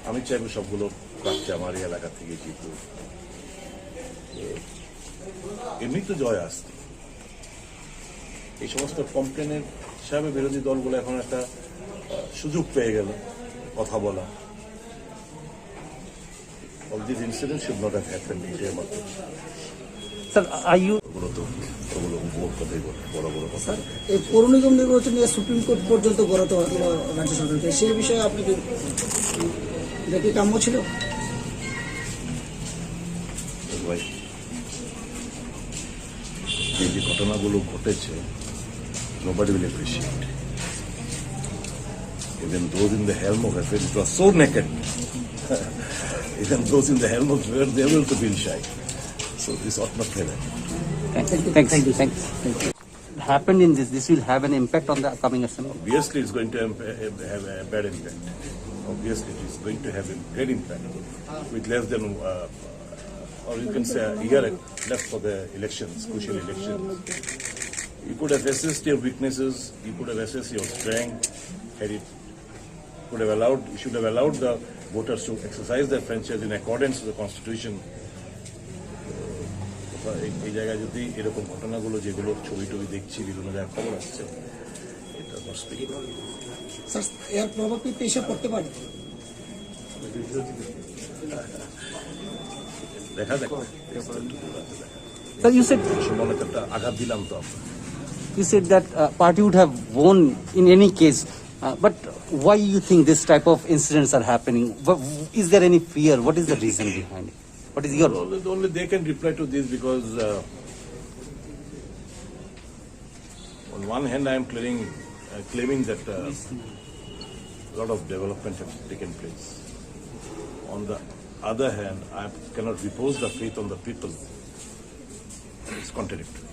আমি চাইবো সবগুলো প্রার্থী আমার এই এলাকা থেকে জিতুক। তো এমনি তো জয় আসছে। এই সমস্ত কমপ্লেনের হিসাবে বিরোধী দলগুলো এখন একটা আহ, সুযোগ পেয়ে গেল কথা বলা। All these incidents should not have happened, এটাই আমার কথা। Sir, are you ওগুলো তো ওগুলো ওর কথাই বলে, বড় বড় কথা। এই পৌর নিগম নির্বাচন নিয়ে সুপ্রিম কোর্ট পর্যন্ত গড়াতে হলো রাজ্য সরকারকে, সেই বিষয়ে আপনি কি, এটা কি কাম্য ছিল? ভাই, এই যে ঘটনাগুলো ঘটেছে, nobody will appreciate. Even those in the helm of affairs, it was so naked. Even those in the helm of affairs, they will to feel shy. So this ought not to happen. Thanks. Thank you. Thanks. Thank you. Happened in this, this will have an impact on the upcoming assembly. Obviously, it's going to have, have a bad impact. Obviously, it is going to have a great impact with less than, uh, or you can say, a year left for the elections, crucial elections. You could have assessed your weaknesses, you could have assessed your strength, had it could have allowed, you should have allowed the voters to exercise their franchise in accordance with the constitution. এই এই জায়গায় যদি এরকম ঘটনাগুলো, যেগুলো ছবি টবি দেখছি, বিভিন্ন জায়গায় খবর আসছে, এটা নট স্পিকিং। স্যার, এর প্রভাব কি পেশে পড়তে পারে? দেখা যাক। Sir, you said মনে একটা আঘাত দিলাম তো আমরা। You said that uh, party would have won in any case, uh, but why you think this type of incidents are happening? What, is there any fear? What is the reason behind it? What is your Only, only they can reply to this because uh, on one hand I am claiming, uh, claiming that uh, a lot of development have taken place. On the other hand, I cannot repose the faith on the people. It's contradictory.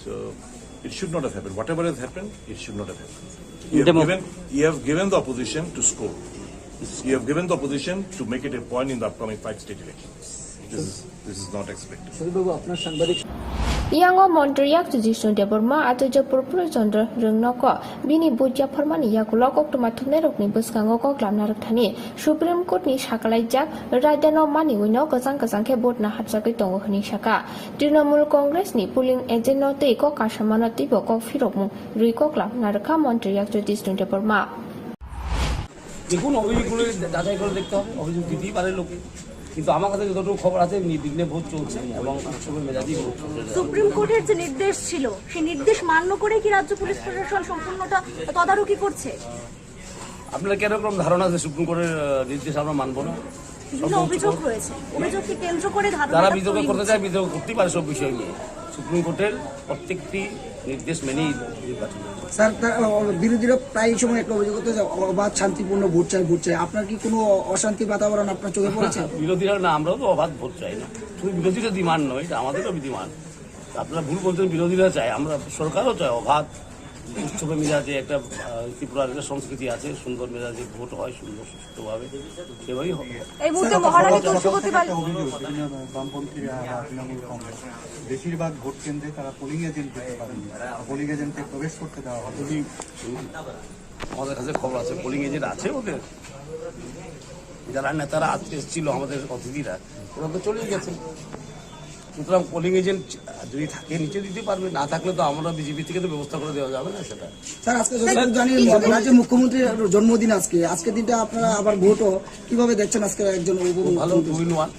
So it should not have happened. Whatever has happened, it should not have happened. You have, Demo- given, you have given the opposition to score. You have given the opposition to make it a point in the upcoming five state elections. This is, this is not expected. সুদীপবাবু, আপনার সাংবাদিক Yango Montri yak Jisnu Debbarma atwjak Purpura Chandra Rwngnoko bini buit yapharmani yagulo koktwma thumnairokni bwskango kok lamna rwkthani Supreme Court ni sakalaijak raidano maniwino kwchang kwchang khe vote na hapjagwi tongo hwnwi saka. Trinamool Congress ni polling agent no tei kok kasamano teibo kok phirokmung rwi kok lamna rwkha Montri yak Jisnu Debbarma. দেখুন, অভিযোগগুলো যাচাই করে দেখতে হবে, অভিযোগ দিতেই পারে লোকে। কিন্তু আমার কাছে যতটুকু খবর আছে, নির্বিঘ্নে ভোট চলছে এবং উৎসবে মেজাজি ভোট চলছে। সুপ্রিম কোর্টের যে নির্দেশ ছিল, সেই নির্দেশ মান্য করে কি রাজ্য পুলিশ প্রশাসন সম্পূর্ণটা তদারকি করছে? আপনার কেন এরকম ধারণা যে সুপ্রিম কোর্টের আহ, নির্দেশ আমরা মানবো না? বিভিন্ন অভিযোগ হয়েছে, অভিযোগকে কেন্দ্র করে ধারণা যারা বিতর্ক করতে চায়, বিতর্ক করতেই পারে সব বিষয় নিয়ে। সুপ্রিম কোর্টের প্রত্যেকটি নির্দেশ মেনেই নির্বাচন। স্যার, তারা, আহ, বিরোধীরা প্রায় সময় একটা অভিযোগ করতে চায়, অবাধ শান্তিপূর্ণ ভোট চাই, ভোট চাই। আপনার কি কোনো অশান্তি বাতাবরণ আপনার চোখে পড়েছে? বিরোধীরা না, আমরাও তো অবাধ ভোট চাই না। শুধু বিরোধীরা ডিমান্ড নয়, এটা আমাদেরও ডিমান্ড। আপনারা ভুল বলছেন, বিরোধীরা চায়, আমরা সরকারও চায় অবাধ উৎসবে মেজাজে একটা আহ, ত্রিপুরার একটা সংস্কৃতি আছে, সুন্দর মেজাজে ভোট হয়, সুন্দর সুস্থভাবে, সেভাবেই হবে। এই মুহূর্তে মহারানী তুলসীবতী বাল- অভিযোগ, বিভিন্ন বামপন্থীরা বা তৃণমূল কংগ্রেস বেশিরভাগ ভোট কেন্দ্রে তারা পোলিং এজেন্ট দিতে পারেনি, পোলিং এজেন্টকে প্রবেশ করতে দেওয়া হয়নি। আমাদের কাছে খবর আছে, পোলিং এজেন্ট আছে ওদের। যারা নেতারা আজকে এসেছিল, আমাদের অতিথিরা, ওরা তো চলেই গেছে। সুতরাং পোলিং এজেন্ট যদি থাকে, নিচে দিতে পারবে, না থাকলে তো আমরা বিজেপি থেকে তো ব্যবস্থা করে দেওয়া যাবে না সেটা। স্যার, আজকে যতটুকু জানি, রাজ্যের মুখ্যমন্ত্রীর জন্মদিন আজকে। আজকের দিনটা আপনারা আবার ভোটও কিভাবে দেখছেন আজকে একজন খুব ভালো, উপমুখ্যমন্ত্রী? টু ইন ওয়ান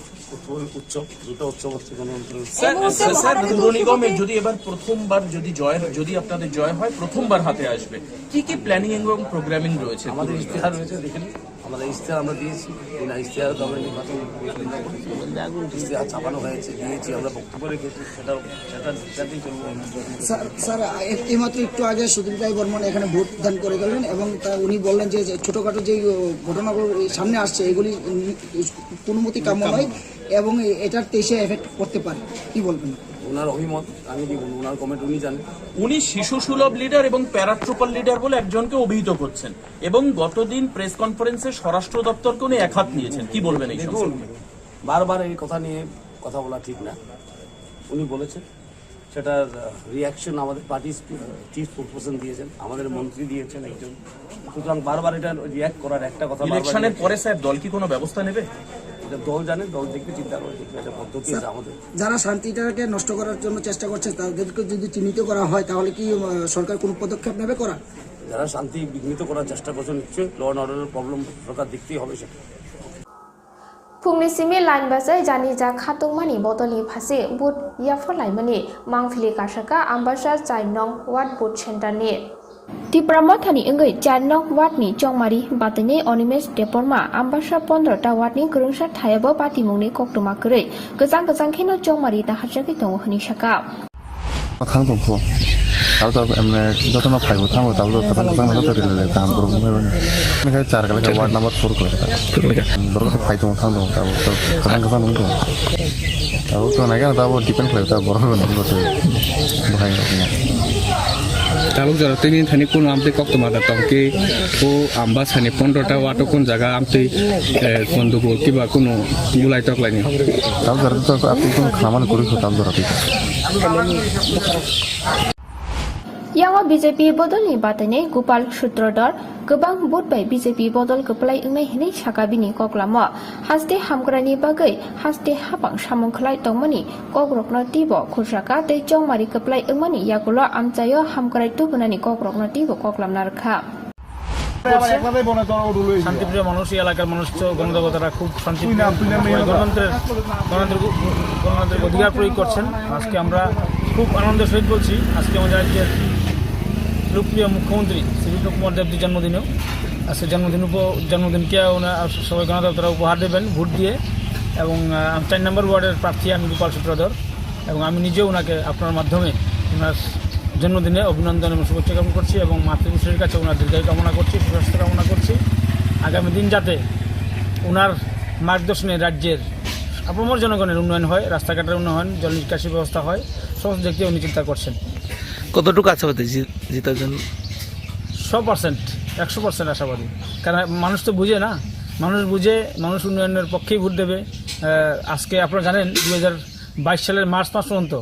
উৎসব, দুটো উৎসব হচ্ছে গণতন্ত্র উৎসব। স্যার, স্যার, স্যার, পৌর নিগমে যদি এবার প্রথমবার যদি জয়, যদি আপনাদের জয় হয়, প্রথমবার হাতে আসবে, কি কি প্ল্যানিং এবং প্রোগ্রামিং রয়েছে? আমাদের ইশতেহার রয়েছে, দেখে নিন। আমাদের ইশতেহার আমরা দিয়েছি, বিনা ইশতেহারে তো আমরা নির্বাচন করতে পারি না। ইশতেহার ছাপানো হয়েছে, দিয়েছি, আমরা বক্তব্য রেখেছি, সেটা সেটা সেটাতেই চলবো আমরা। স্যার, স্যার, এ- এইমাত্র একটু আগে সুদীপ রায় বর্মন এখানে ভোট দান করে গেলেন এবং তা উনি বললেন যে, যে ছোটখাটো যে ও, ঘটনাগুলো এই সামনে আসছে, এগুলি উম, কোনো মতেই কাম্য নয় এবং এ- এটার তেইশে এফেক্ট করতে পারে। কি বলবেন? ওনার অভিমত আমি দিব না, ওনার কমেন্ট উনি জানেন। উনি শিশু সুলভ লিডার এবং প্যারাট্রুপার লিডার বলে একজনকে অভিহিত করছেন এবং গত দিন প্রেস কনফারেন্সে স্বরাষ্ট্র দপ্তরকে উনি এক হাত নিয়েছেন। কি বলবেন এই দেখুন, সম্পর্কে? বারবার এই কথা নিয়ে কথা বলা ঠিক না। উনি বলেছেন, সেটার রিয়াকশন আমাদের পার্টি চিফ স্পোকসপারসন দিয়েছেন, আমাদের মন্ত্রী দিয়েছেন একজন। সুতরাং বারবার এটা রিয়াক্ট করার একটা কথা বারবার ইলেকশনের রিয়াক্ট পরে স্যার দল কি কোনো ব্যবস্থা নেবে? এটা দল জানে, দল দেখবে, চিন্তা করে দেখবে, এটা পদ্ধতি আছে স্যার, আমাদের। যারা শান্তিটাকে নষ্ট করার জন্য চেষ্টা করছে, তাদেরকে যদি চিহ্নিত করা হয়, তাহলে কি, আহ, সরকার কোনো পদক্ষেপ নেবে করা? যারা শান্তি বিঘ্নিত করার চেষ্টা করছে, নিশ্চয়ই ল অ্যান্ড অর্ডারের প্রবলেম সরকার দেখতেই হবে সেটা। Phungni simi line bachai jani jak khatungmani bodolni phasi vote yapharlaimani mangphili kasaka Ambasa char nong ward vote center ni. Tipra Mothani wngwi char nong ward ni chongmari batwini Onimesh Debbarma Ambasa pondro ta ward ni kwrwngsa thayabo patimungni koktwma kwrwi kwchang kwchang kheno chongmari naharjagwi tongo hwnwi saka. Thang tong kho. Abo to emne joto no phaibo thango, tabuk to kwchang kwchang no joto rile kaham kwrwng wngwi mano. Hwnkhai char kala khe ward number four kala khe. Borok to phai tong thang tong, tabuk to kwchang kwchang nung tong. Tabuk to nai khe tabuk depend khlai ta borok no joto bahai no. Tabuk jora tini thani kuno amtwi koktwma da tong khe o Ambasani pondro ta ward o kun jaga amtwi, eh, kondugul kiba kuno bulai tok laini. Tabuk jora to amtwi kuno khamani kwrwi kho tabuk jora twi. Yango B J P bodolni batwini Gopal Sutradhar kwbang vote bai B J P bodol kwplai wngnai hwnwi saka bini koklamo. Haste hamkraini bagwi haste hapang samung khlai tongmani kokrokno teibo khursa kha tei chongmari kwplai wngmani yagulo amchaio hamkrai tubunani kokrokno teibo koklamna rwkha. শান্তিপ্রিয় মানুষ, এই এলাকার মানুষ তো গণদেবতারা খুব শান্তিপ্রিয়, গণতন্ত্রের, গণতন্ত্রের, গণতন্ত্রের অধিকার প্রয়োগ করছেন। আজকে আমরা খুব আনন্দের সহিত বলছি, আজকে আমাদের রাজ্যের লোকপ্রিয় মুখ্যমন্ত্রী শ্রী বিপ্লব কুমার দেবজির জন্মদিনেও, আজকে জন্মদিন উপ-, জন্মদিনকে ওনার সবাই গণদেবতারা উপহার দেবেন ভোট দিয়ে। এবং, আহ, চার নম্বর ওয়ার্ডের প্রার্থী আমি গোপাল সূত্রধর। এবং আমি নিজেও ওনাকে আপনার মাধ্যমে ওনার জন্মদিনে অভিনন্দন এবং শুভেচ্ছা জ্ঞাপন করছি এবং মাতৃশ্রীর কাছে ওনার দীর্ঘায়ু কামনা করছি, সুস্বাস্থ্য কামনা করছি। আগামী দিন যাতে ওনার মার্গদর্শনে রাজ্যের আপামর জনগণের উন্নয়ন হয়, রাস্তাঘাটের উন্নয়ন, জল নিকাশি ব্যবস্থা হয়, সমস্ত দিক দিয়ে উনি চিন্তা করছেন। কতটুকু আশাবাদী জি-, জিতার জন্য? শো পার্সেন্ট, একশো পার্সেন্ট আশাবাদী। কারণ মানুষ তো বুঝে না, মানুষ বুঝে, মানুষ উন্নয়নের পক্ষেই ভোট দেবে। আহ, আজকে আপনারা জানেন, দুই হাজার বাইশ সালের মার্চ মাস পর্যন্ত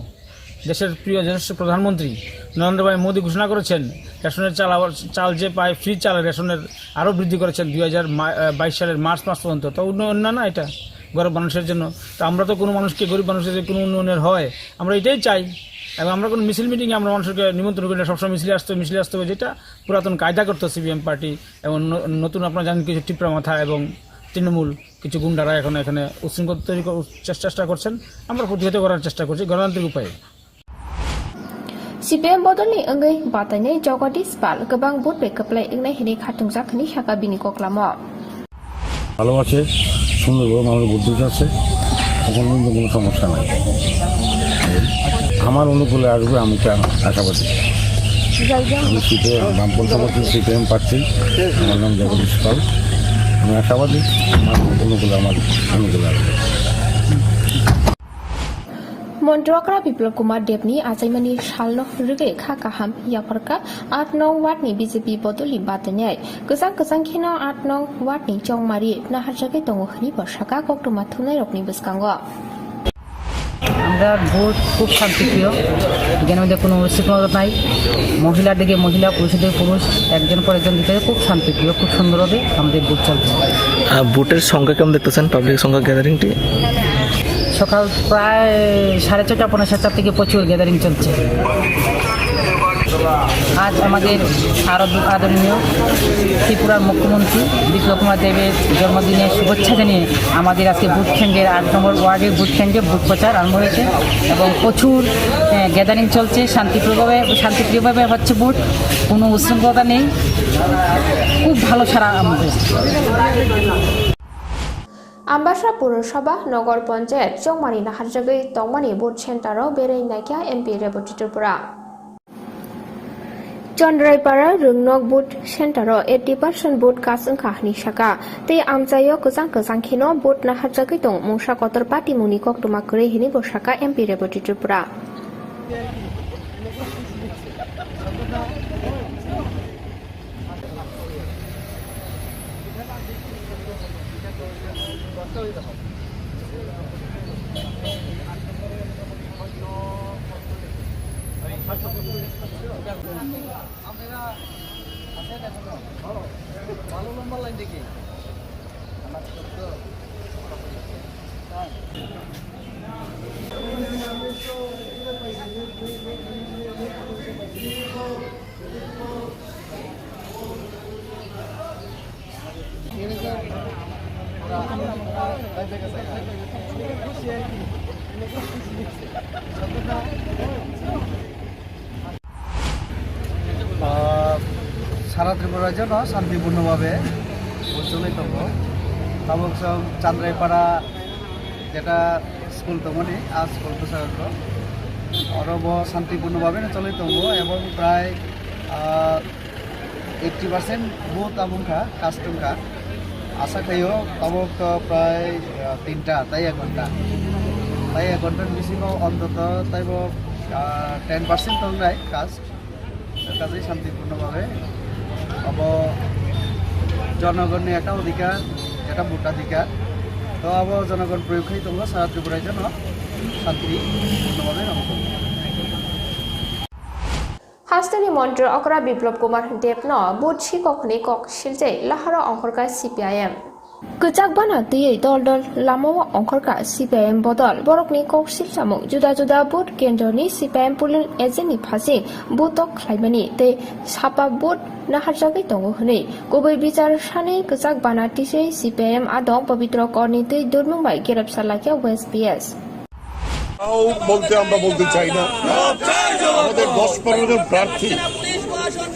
দেশের প্রিয় যশস্বী প্রধানমন্ত্রী নরেন্দ্র ভাই মোদী ঘোষণা করেছেন, রেশনের চাল আবার, চাল যে পায়, ফ্রি চাল রেশনের আরও বৃদ্ধি করেছেন দুই হাজার বাইশ সালের মার্চ মাস পর্যন্ত। তো উন্নয়ন না, না এটা গরিব মানুষের জন্য? তো আমরা তো কোনো মানুষকে, গরিব মানুষের যে কোনো উন্নয়নের হয়, আমরা এটাই চাই। এবং আমরা কোনো মিছিল মিটিংয়ে আমরা মানুষকে নিমন্ত্রণ করি না, সবসময় মিছিলে আসতে হবে, মিছিলে আসতে হবে, যেটা পুরাতন কায়দা করতো সিপিএম পার্টি। এবং ন-, নতুন আপনারা জানেন কিছু টিপরা মাথা এবং তৃণমূল কিছু গুন্ডারা এখন এখানে উশৃঙ্খল তৈরি কর-, চেষ্টা, চেষ্টা করছেন। আমরা প্রতিহত করার চেষ্টা করছি গণতান্ত্রিক উপায়ে। C P M bodolni wngwi batainai Jagadish Pal kwbang vote bai kwplai wngnai hwnwi khatungjak hwnwi saka bini koklamo. ভালো আছে, সুন্দরভাবে মানুষ বুদ্ধি আছে, এখন কিন্তু কোনো সমস্যা নাই। আমার অনুকূলে আসবে, আমি তো আশাবাদী। আমি সিপিএম, বামপন্থা মোর্চার সিপিএম প্রার্থী, আমার নাম জগদীশ পাল। আমি আশাবাদী, আমার অনুকূলে, আমার অনুকূলে আসবে। Montrokra Biplab Kumar Debni achaimani salno rwgwi kha kaham yapharkha aat nong ward ni B J P bodolni batainai. Kwchang kwchang kheno aat nong ward ni chongmari naharjagwi tongo hwnwi bo saka koktwma thumnairokni bwskango. আমরা ভোট খুব শান্তিপ্রিয়, এখানে আমাদের কোনো উশৃঙ্খলতা নাই। মহিলার দিকে মহিলা, পুরুষের দিকে পুরুষ, একজন পর একজন দিতে খুব শান্তিপ্রিয়, খুব সুন্দরভাবে আমাদের ভোট চলছে। আহ, ভোটের সংখ্যা কেমন দেখতেছেন, পাবলিক সংখ্যা গ্যাদারিংটি? সকাল প্রায় সাড়ে ছয়টা, পৌনে সাতটা থেকে প্রচুর গ্যাদারিং চলছে। আজ আমাদের আরো আদরণীয় ত্রিপুরার মুখ্যমন্ত্রী বিপ্লব কুমার দেবের জন্মদিনের শুভেচ্ছা জানিয়ে আমাদের আজকে ভোট কেন্দ্রের আট নম্বর ওয়ার্ডের ভোট কেন্দ্রে ভোট প্রচার আরম্ভ হয়েছে এবং প্রচুর, আহ, গ্যাদারিং চলছে, শান্তিপ্রিয়ভাবে, শান্তিপ্রিয়ভাবে হচ্ছে ভোট, কোনো উশৃঙ্খলতা নেই, খুব ভালো সাড়া আমাদের। Ambasa Purosabha Nogor Panchayat chongmari naharjagwi tongmani vote center o berwi naikha M P Reboti Tripura. Chandraipara Rwngnok vote center o eighty percent vote cast wngkha hwnwi saka, tei amchaio kwchang kwchang kheno vote naharjagwi tongo mungsa kotor party mungni koktwma kwrwi hwnwi bo saka M P Reboti Tripura. Ah, sara Tripura rajyo no santipurno babe ucholoi tongo. Tabuk chwng Chandraipara jeta school tongmani, a school bwskango oro bo santipurno babe no choloi tongo, ebong prai, ah, eighty percent vote abo wngkha, cast wngkha. Asa khaio tabuk to prai, ah, tinta tai ek ghonta, tai ek ghonta ni bisingo ontoto taibo, ah, ten percent tongnai cast. Kaje santipurno babe abo jonogonni ekta odhikar, ekta bhotadhikar. To abo jonogon proyog khai tongo sara Tripura rajyo no santipurno babe abo tongo. Hasteni montri okra Biplab Kumar Deb no vote sikok hwnwi kok siljai laharo ongkhorkha C P I M. Kwchak bana twiwi dol dol lamao ongkhorkha C P I M bodol. Borokni kok silsamung juda juda vote kendroni C P I M polling agent ni phasing vote tok khlaimani tei sapa vote naharjagwi tongo hwnwi. Kubui bichar sanwi kwchak bana twiwi C P I M adong Pabitra Korni twi Durmung bai gerepsa laikha West P S. তাও বলতে আমরা বলতে চাই না। আমাদের দশ পনেরো জন প্রার্থী,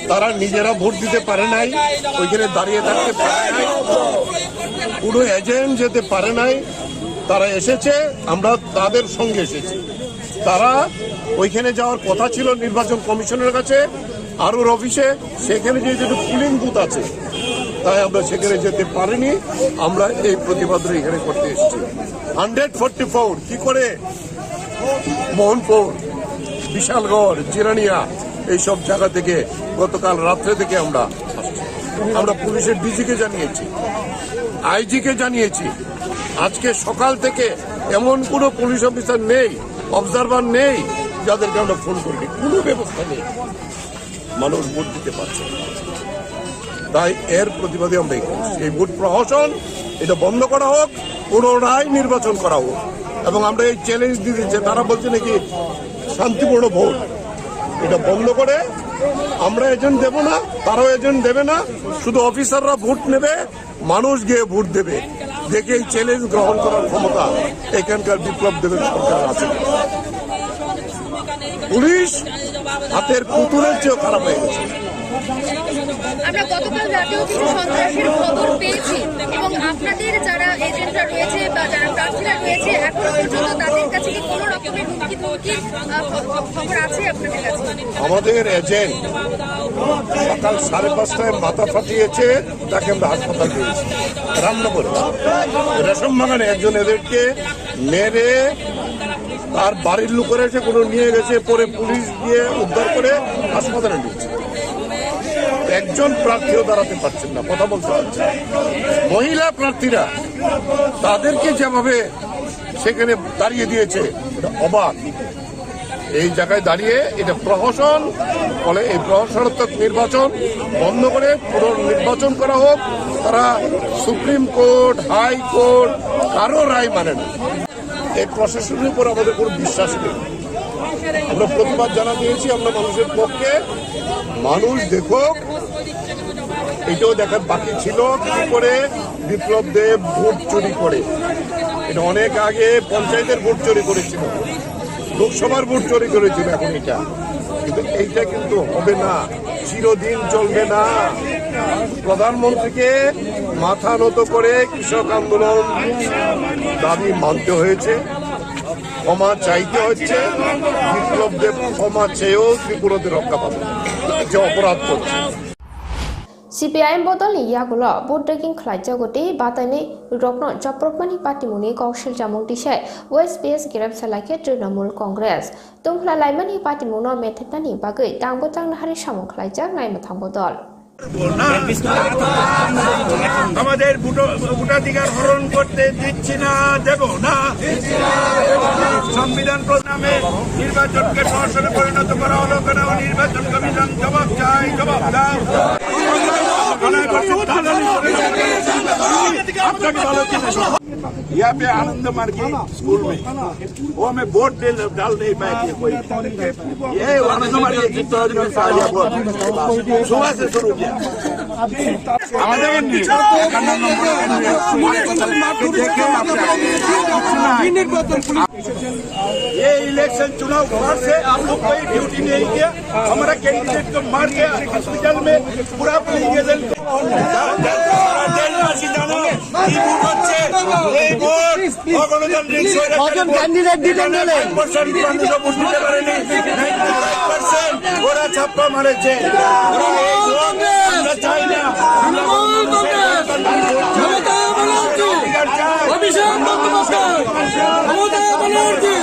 তারা নিজেরা ভোট দিতে পারে নাই, ওইখানে দাঁড়িয়ে থাকতে পারে নাই, কোনো এজেন্ট যেতে পারে নাই, তারা এসেছে, আমরা তাদের সঙ্গে এসেছি। তারা ওইখানে যাওয়ার কথা ছিল নির্বাচন কমিশনের কাছে, আরুর অফিসে, সেখানে যেহেতু পোলিং বুথ আছে, তাই আমরা সেখানে যেতে পারিনি। আমরা এই প্রতিবাদটা এখানে করতে এসেছি। হান্ড্রেড ফোর্টি ফোর কি করে মোহনপুর, বিশালগড়, জিরানিয়া, এইসব জায়গা থেকে গতকাল রাত্রে থেকে আমরা আসছি। আমরা পুলিশের ডিজিকে জানিয়েছি, আইজিকে জানিয়েছি। আজকে সকাল থেকে এমন কোনো পুলিশ অফিসার নেই, অবজারভার নেই, যাদেরকে আমরা ফোন করিনি। কোনো ব্যবস্থা নেই। মানুষ ভোট দিতে পারছে না। তাই এর প্রতিবাদে আমরা এখানে এসেছি। এই ভোট প্রহসন, এটা বন্ধ করা হোক, পুনরায় নির্বাচন করা হোক। এবং আমরা এই চ্যালেঞ্জ দিতে চাই, তারা বলছে নাকি শান্তিপূর্ণ ভোট, এটা বন্ধ করে আমরা এজেন্ট দেব না, তারাও এজেন্ট দেবে না, শুধু অফিসাররা ভোট নেবে, মানুষ গিয়ে ভোট দেবে, দেখে এই চ্যালেঞ্জ গ্রহণ করার ক্ষমতা এখানকার বিপ্লব দেবের সরকার আছে। পুলিশ হাতের পুতুলের চেয়েও খারাপ হয়ে গেছে। আমরা গতকাল রাতেও কিছু সন্ত্রাসের খবর পেয়েছি এবং আপনাদের যারা এজেন্টরা রয়েছে বা যারা প্রার্থীরা রয়েছে, এখনো পর্যন্ত তাদের কাছে কি কোনো রকমের হুমকি ধমকি, আহ, খবর আছে আপনাদের কাছে? আমাদের এজেন্ট সকাল সাড়ে পাঁচটায় মাথা ফাটিয়েছে, তাকে আমরা হাসপাতাল নিয়ে এসেছি। রামনগরে রেশম বাগানে একজন এদেরকে মেরে তার বাড়ির লোকেরা এসে কোনো নিয়ে গেছে, পরে পুলিশ গিয়ে উদ্ধার করে হাসপাতালে নিয়েছে। একজন প্রার্থীও দাঁড়াতে পারছেন না, কথা বলতে পারছেন না। মহিলা প্রার্থীরা, তাদেরকে যেভাবে সেখানে দাঁড়িয়ে দিয়েছে, এটা অবাক। এই জায়গায় দাঁড়িয়ে এটা প্রহসন, ফলে এই প্রহসনাত্মক নির্বাচন বন্ধ করে পুনর্নির্বাচন করা হোক। তারা সুপ্রিম কোর্ট, হাই কোর্ট, কারো রায় মানে না। এই প্রশাসনের উপর আমাদের কোনো বিশ্বাস নেই। আমরা প্রতিবাদ জানাতে এসেছি, আমরা মানুষের পক্ষে। মানুষ দেখুক, এটাও দেখার বাকি ছিল কি করে বিপ্লব দেব ভোট চুরি করে। এটা অনেক আগে পঞ্চায়েতের ভোট চুরি করেছিল, লোকসভার ভোট চুরি করেছিল। এখন এটা কিন্তু, এইটা কিন্তু হবে না, চিরদিন চলবে না। প্রধানমন্ত্রীকে মাথা নত করে কৃষক আন্দোলন দাবি মানতে হয়েছে, ক্ষমা চাইতে হচ্ছে। বিপ্লব দেব ক্ষমা চেয়েও ত্রিপুরাতে রক্ষা পাবে, যে অপরাধ করছে। C P I M bodolni yagulo vote rigging khlaijago tei batainwi rokno chopropmani patimungni kok silchamung tisai O S P S grep salaikhe Trinamool Congress. Tungkhlai laimani patimungno methepnani bagwi tangbo tang nahari samung khlaijak naimwthang bodol. আমাদের ভোট- ভোটাধিকার হরণ করতে দিচ্ছি না, দেব না। সংবিধান প্রণামে নির্বাচনকে প্রহসনে পরিণত করা হলো কেন? নির্বাচন কমিশন জবাব চাই, জবাব দাও। यहाँ पे आनंद मार्गी स्कूल में वो मैं वोट दे डाल नहीं पाए थे कोई। ये आनंद मार्गी जीतता है, साल या वोट सुबह से शुरू किया। আমাদের এমনি ये इलेक्शन चुनाव बाहर से आप लोग कोई ड्यूटी नहीं किया। हमारा कैंडिडेट को मार के हॉस्पिटल में पूरा पुलिस एजेंट को। দেশবাসী জানো, এই ভোট হচ্ছে, এই ভোট অগণতান্ত্রিক স্বৈরাচারী ভোট। কজন ক্যান্ডিডেট দিলেন বলে? এখানে এক পার্সেন্ট মানুষও ভোট দিতে পারেনি। নাইনটি ফাইভ পার্সেন্ট ওরা ছাপ্পা মারেছে। ওরা এই ভোট আমরা চাই না। আমরা গণতান্ত্রিক ভোট চাই। অধিকার চাই। অভিষেক বন্দ্যোপাধ্যায়, মমতা ব্যানার্জি।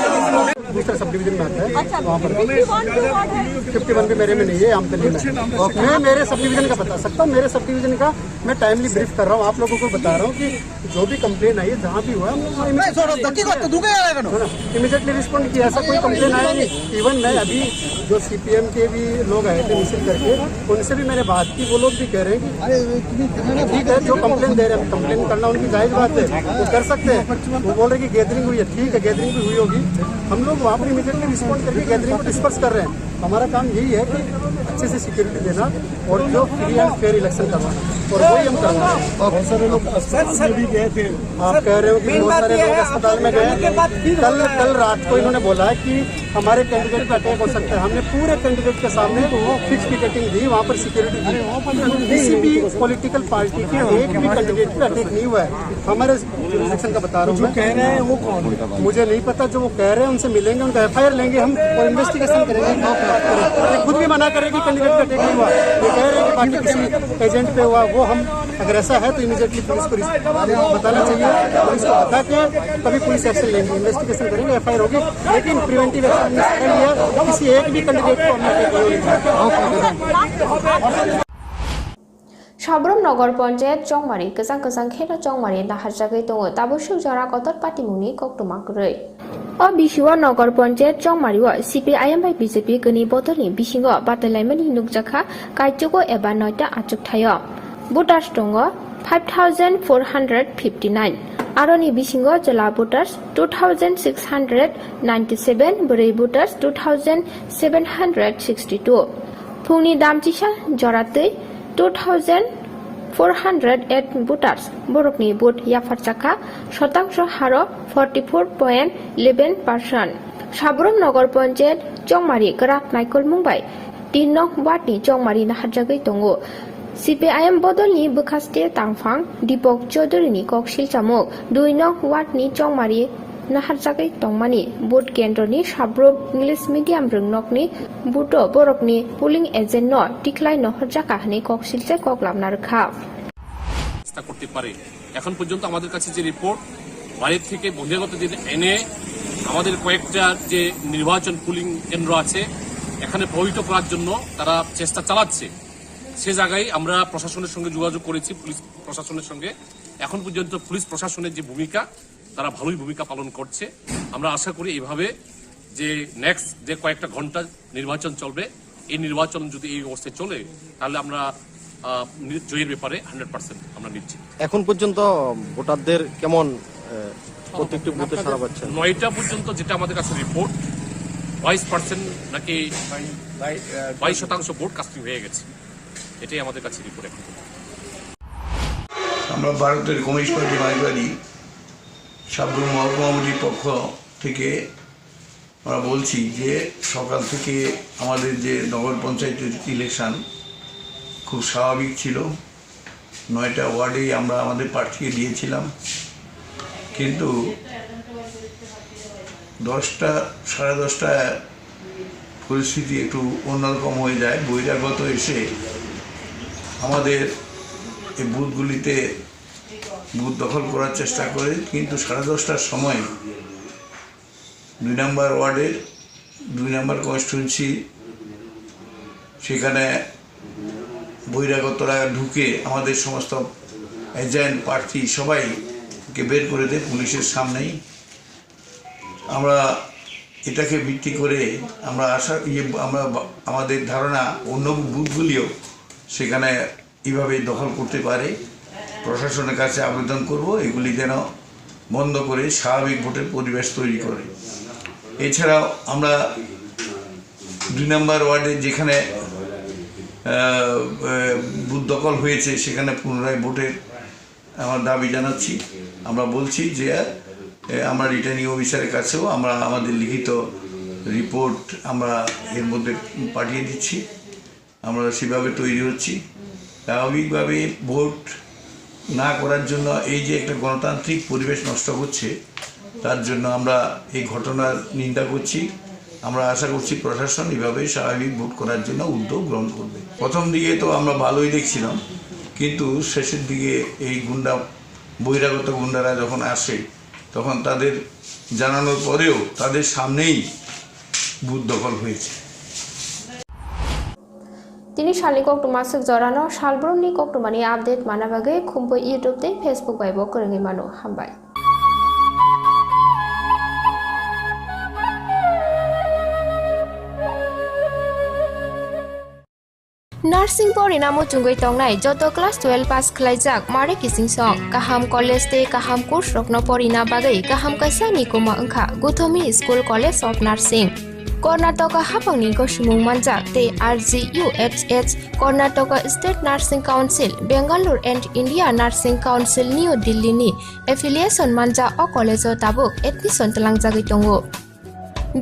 दूसरा सब डिवीजन में आता है। अच्छा, फिफ्टी वन भी वार्ड है। फिफ्टी वन भी मेरे में नहीं है, आमतली में। मैं मेरे सब डिवीजन का बता सकता हूँ। मेरे सब डिवीजन का मैं टाइमली ब्रीफ कर रहा हूँ, आप लोगों को बता रहा हूँ कि जो भी कंप्लेन आई है, जहाँ भी हुआ है, हम लोग नहीं, सर, धक्की को तो दुखे आ रहा है। इमीडिएटली रिस्पॉन्ड किया, ऐसा कोई कंप्लेन आया नहीं। इवन मैं अभी जो सीपीएम के भी लोग आए थे मिसिंग करके, उनसे भी मैंने बात की। वो लोग भी कह रहे हैं कि ठीक है, जो कंप्लेन दे रहे हैं, कंप्लेन करना उनकी जायज बात है, वो कर सकते हैं। वो बोल रहे कि गैदरिंग हुई है, ठीक है, गैदरिंग भी हुई होगी। हम लोग वहाँ पर इमीडिएटली रिस्पॉन्ड करके गैदरिंग को डिस्पर्स कर रहे हैं। हमारा काम यही है कि अच्छे से सिक्योरिटी देना और जो फ्री एंड फेयर इलेक्शन करवाना, और वही हम करवा रहे हैं। बहुत सारे लोग अस्पताल में भी गए थे। आप कह रहे हो कि बहुत सारे लोग अस्पताल में गए। कल कल रात को इन्होंने बोला है कि हमारे कैंडिडेट पे अटैक हो सकता है। हमने पूरे कैंडिडेट के सामने फिक्स पिकेटिंग दी, वहाँ पर सिक्योरिटी दी। किसी भी पॉलिटिकल पार्टी के एक भी कैंडिडेट पे अटैक नहीं हुआ है। हमारे जुरिस्डिक्शन का बता रहा हूँ मैं। कह रहे हैं वो कौन? मुझे नहीं पता, जो वो कह रहे हैं उनसे मिलेंगे, उनका एफआईआर लेंगे हम और इन्वेस्टिगेशन करेंगे। ये खुद भी मना कर रहे हैं कि कैंडिडेट का अटैक नहीं हुआ। ये कह रहे हैं कि बाकी किसी एजेंट पे हुआ, वो हम अगर ऐसा है तो इमीडिएटली पुलिस को बताना चाहिए। पुलिस को बता के तभी पुलिस एक्शन लेंगे, इन्वेस्टिगेशन करेंगे, एफआईआर होगी। लेकिन प्रिवेंटिव एक्शन हमने सारे लिया, किसी एक भी कैंडिडेट को हमने अटैक नहीं होने दिया। Sabrum Nogor Ponchayat Chongmari kwchang kwchang kheno chongmari naharjagwi tongo, tabuk suk jora kotor patimungni koktwma kwrwi. O bisio Nogor Ponchayat Chongmari o C P I M bai B J P kwnwi bodolni bisingo batailaimani nukjakha kaichugo eba noita achukthaio. Voters tongo five thousand four hundred fifty nine, aroni bisingo chwla voters two thousand six hundred ninety seven, bwrwi voters two thousand seven hundred sixty two. Phungni damchisa joratwi two thousand four hundred eight voters borokni vote yapharjakha, sotangso haro forty four point eleven percent. Sabrum Nogor Ponchayat Chongmari kwrak naikolmung bai tin nong ward ni chongmari naharjagwi tongo. C P I M bodolni bwkhaste tangphang Dipok Chaudhury ni kok silchamung dui nong ward ni chongmari naharjagwi tongmani vote kendroni sabrum English medium rwngnokni vote o borokni polling agent no tikhlai nohorjaka hwnwi kok silchai kok lamna rwkha. চেষ্টা করতে পারে। এখন পর্যন্ত আমাদের কাছে যে রিপোর্ট, বাইরে থেকে বহিরাগতদের এনে আমাদের কয়েকটা যে নির্বাচন পোলিং কেন্দ্র আছে, এখানে প্রভাবিত করার জন্য তারা চেষ্টা চালাচ্ছে। সে জায়গায় আমরা প্রশাসনের সঙ্গে যোগাযোগ করেছি, পুলিশ প্রশাসনের সঙ্গে। এখন পর্যন্ত পুলিশ প্রশাসনের যে ভূমিকা, তারা ভালোই ভূমিকা পালন করছে। আমরা আশা করি এইভাবে যে নেক্সট যে কয়েকটা ঘন্টা নির্বাচন চলবে, এই নির্বাচন যদি এই অবস্থায় চলে, তাহলে আমরা আহ, নি- জয়ের ব্যাপারে হান্ড্রেড পার্সেন্ট আমরা নিশ্চিত। এখন পর্যন্ত ভোটারদের কেমন আহ, প্রত্যেকটি বুথে সাড়া পাচ্ছেন? নয়টা পর্যন্ত যেটা আমাদের কাছে রিপোর্ট, বাইশ পার্সেন্ট নাকি বাইশ শতাংশ ভোট কাস্টিং হয়ে গেছে, এটাই আমাদের কাছে রিপোর্ট এখন পর্যন্ত। আমরা ভারতের কমিউনিস্ট পার্টি মার্কসবাদী সাবরুম মহকুমা কমিটির পক্ষ থেকে আমরা বলছি যে সকাল থেকে আমাদের যে নগর পঞ্চায়েতের ইলেকশন খুব স্বাভাবিক ছিল। নয়টা ওয়ার্ডেই আমরা আমাদের প্রার্থীকে দিয়েছিলাম, কিন্তু দশটা, সাড়ে দশটায় পরিস্থিতি একটু অন্যরকম হয়ে যায়। বহিরাগত এসে আমাদের এই বুথগুলিতে বুথ দখল করার চেষ্টা করে, কিন্তু সাড়ে দশটার সময় দুই নম্বর ওয়ার্ডের দুই নম্বর কনস্টিটুয়েন্সি, সেখানে বহিরাগতরা ঢুকে আমাদের সমস্ত এজেন্ট, প্রার্থী সবাইকে বের করে দেয় পুলিশের সামনেই। আমরা এটাকে ভিত্তি করে আমরা আশা, ইয়ে, আমরা বা-, আমাদের ধারণা অন্য বুথগুলিও সেখানে এইভাবে দখল করতে পারে। প্রশাসনের কাছে আবেদন করব এগুলি যেন বন্ধ করে স্বাভাবিক ভোটের পরিবেশ তৈরি করে। এছাড়াও আমরা দুই নম্বর ওয়ার্ডে যেখানে, আহ, আহ, বুথ দখল হয়েছে সেখানে পুনরায় ভোটের আমরা দাবি জানাচ্ছি। আমরা বলছি যে, এ, আমরা রিটার্নিং অফিসারের কাছেও আমরা আমাদের লিখিত রিপোর্ট আমরা এর মধ্যে পাঠিয়ে দিচ্ছি। আমরা সেভাবে তৈরি হচ্ছি। স্বাভাবিকভাবে ভোট না করার জন্য এই যে একটা গণতান্ত্রিক পরিবেশ নষ্ট হচ্ছে, তার জন্য আমরা এই ঘটনার নিন্দা করছি। আমরা আশা করছি প্রশাসন এভাবে স্বাভাবিক ভোট করার জন্য উদ্যোগ গ্রহণ করবে। প্রথম দিকে তো আমরা ভালোই দেখছিলাম, কিন্তু শেষের দিকে এই গুন্ডা, বহিরাগত গুন্ডারা যখন আসে, তখন তাদের জানানোর পরেও তাদের সামনেই বুথ দখল হয়েছে। Tini salni koktwma swk jorano salbrumni koktwmani update manna bagwi khumpui YouTube tei Facebook bai bo kwrwngwi mano. Hambai. Nursing porina muchungwi tongnai joto class twelve pass khlaijak mare kiching song, kaham college tei kaham course rokno porina bagwi kaham kaisa nikuma wngkha Guthomi School College of Nursing. Karnataka haphangni gosimung manjak tei R G U H H, Karnataka State Nursing Council, Bangalore and India Nursing Council, New Delhi ni affiliation manjak o college o tabuk admission twlangjagwi tongo.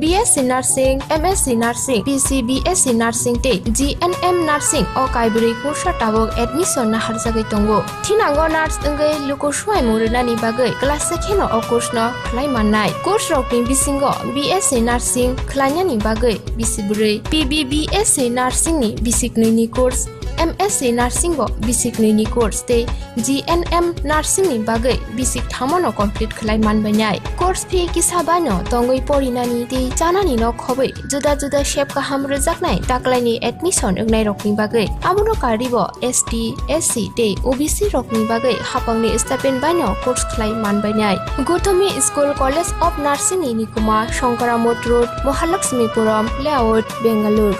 B S C Nursing, M S C Nursing, B C B S C Nursing tei G N M Nursing o kaibrwi kursa tabuk admission naharjagwi tongo. Thinango nurse wngwi luku swuaimung rwnani bagwi kwlasa kheno o course no khlai mannai. Course rokni bisingo B S C Nursing khlainani bagwi bisi bwrwi, P B B S C Nursing ni bisi knwi ni course, M S C Nursing bo bisi knwi ni course tei G N M Nursing ni bagwi bisi kthamo no complete khlai manbainai. Course fee kisa bai no tongwi porinani tei chanani no khobwi juda juda sep kaham rwjaknai taklaini admission wngnai rokni bagwi. Abono karwi bo S T, S C tei O B C rokni bagwi haphangni stipend baino course khlai manbainai. Guthomi School College of Nursing ni nikuma Shankara Mott Road, Mahalakshmipuram Layout, Bangalore.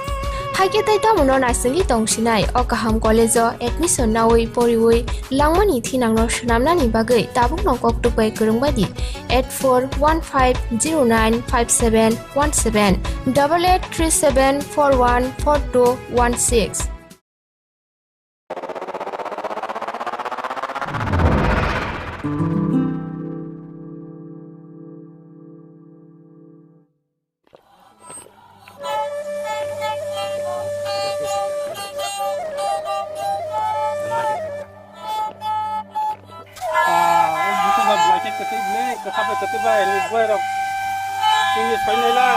Haikhe tei tamono naisingwi tongsinai o kaham college o admission nawi poriwi langmani thinangno swnamnani bagwi tabukno koktwk bai kwrwng bai di eight four one five zero nine five seven one seven, double eight three seven four one four two one six. Ah, o buku ba belai khe kwtwi ble, kwthap bai kwtwi bai, ni buai rok. Chini soi nai la.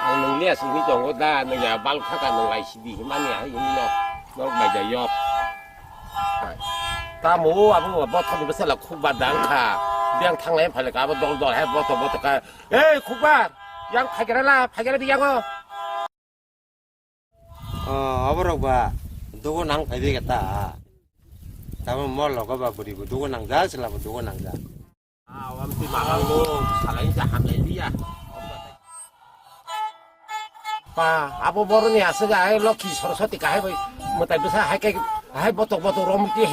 Ang nung liya sini tongo da, nung ya bal khaka nung lai sidi himani hai himno. Norok bai jai yok. Tamo abo bothok ni bwsala khuk ba dang kha. Biang thanglai phai kha abo dol dol hai bothok bothok kha. Ei khukbar, yang phai khe la, phai khe la biang o. Oh, abo rok ba, dugo nang phai bega ta. Tamo mol logo ba buri bo dugo nang ja, sila bo dugo nang ja. Ah, wam ti mahal lo, salai ja hamlai dia. Pa, abo boroni aswk hai Lokhi Saraswati kahai bai, mwtai bwsa hai kai, hai botok botok rom ki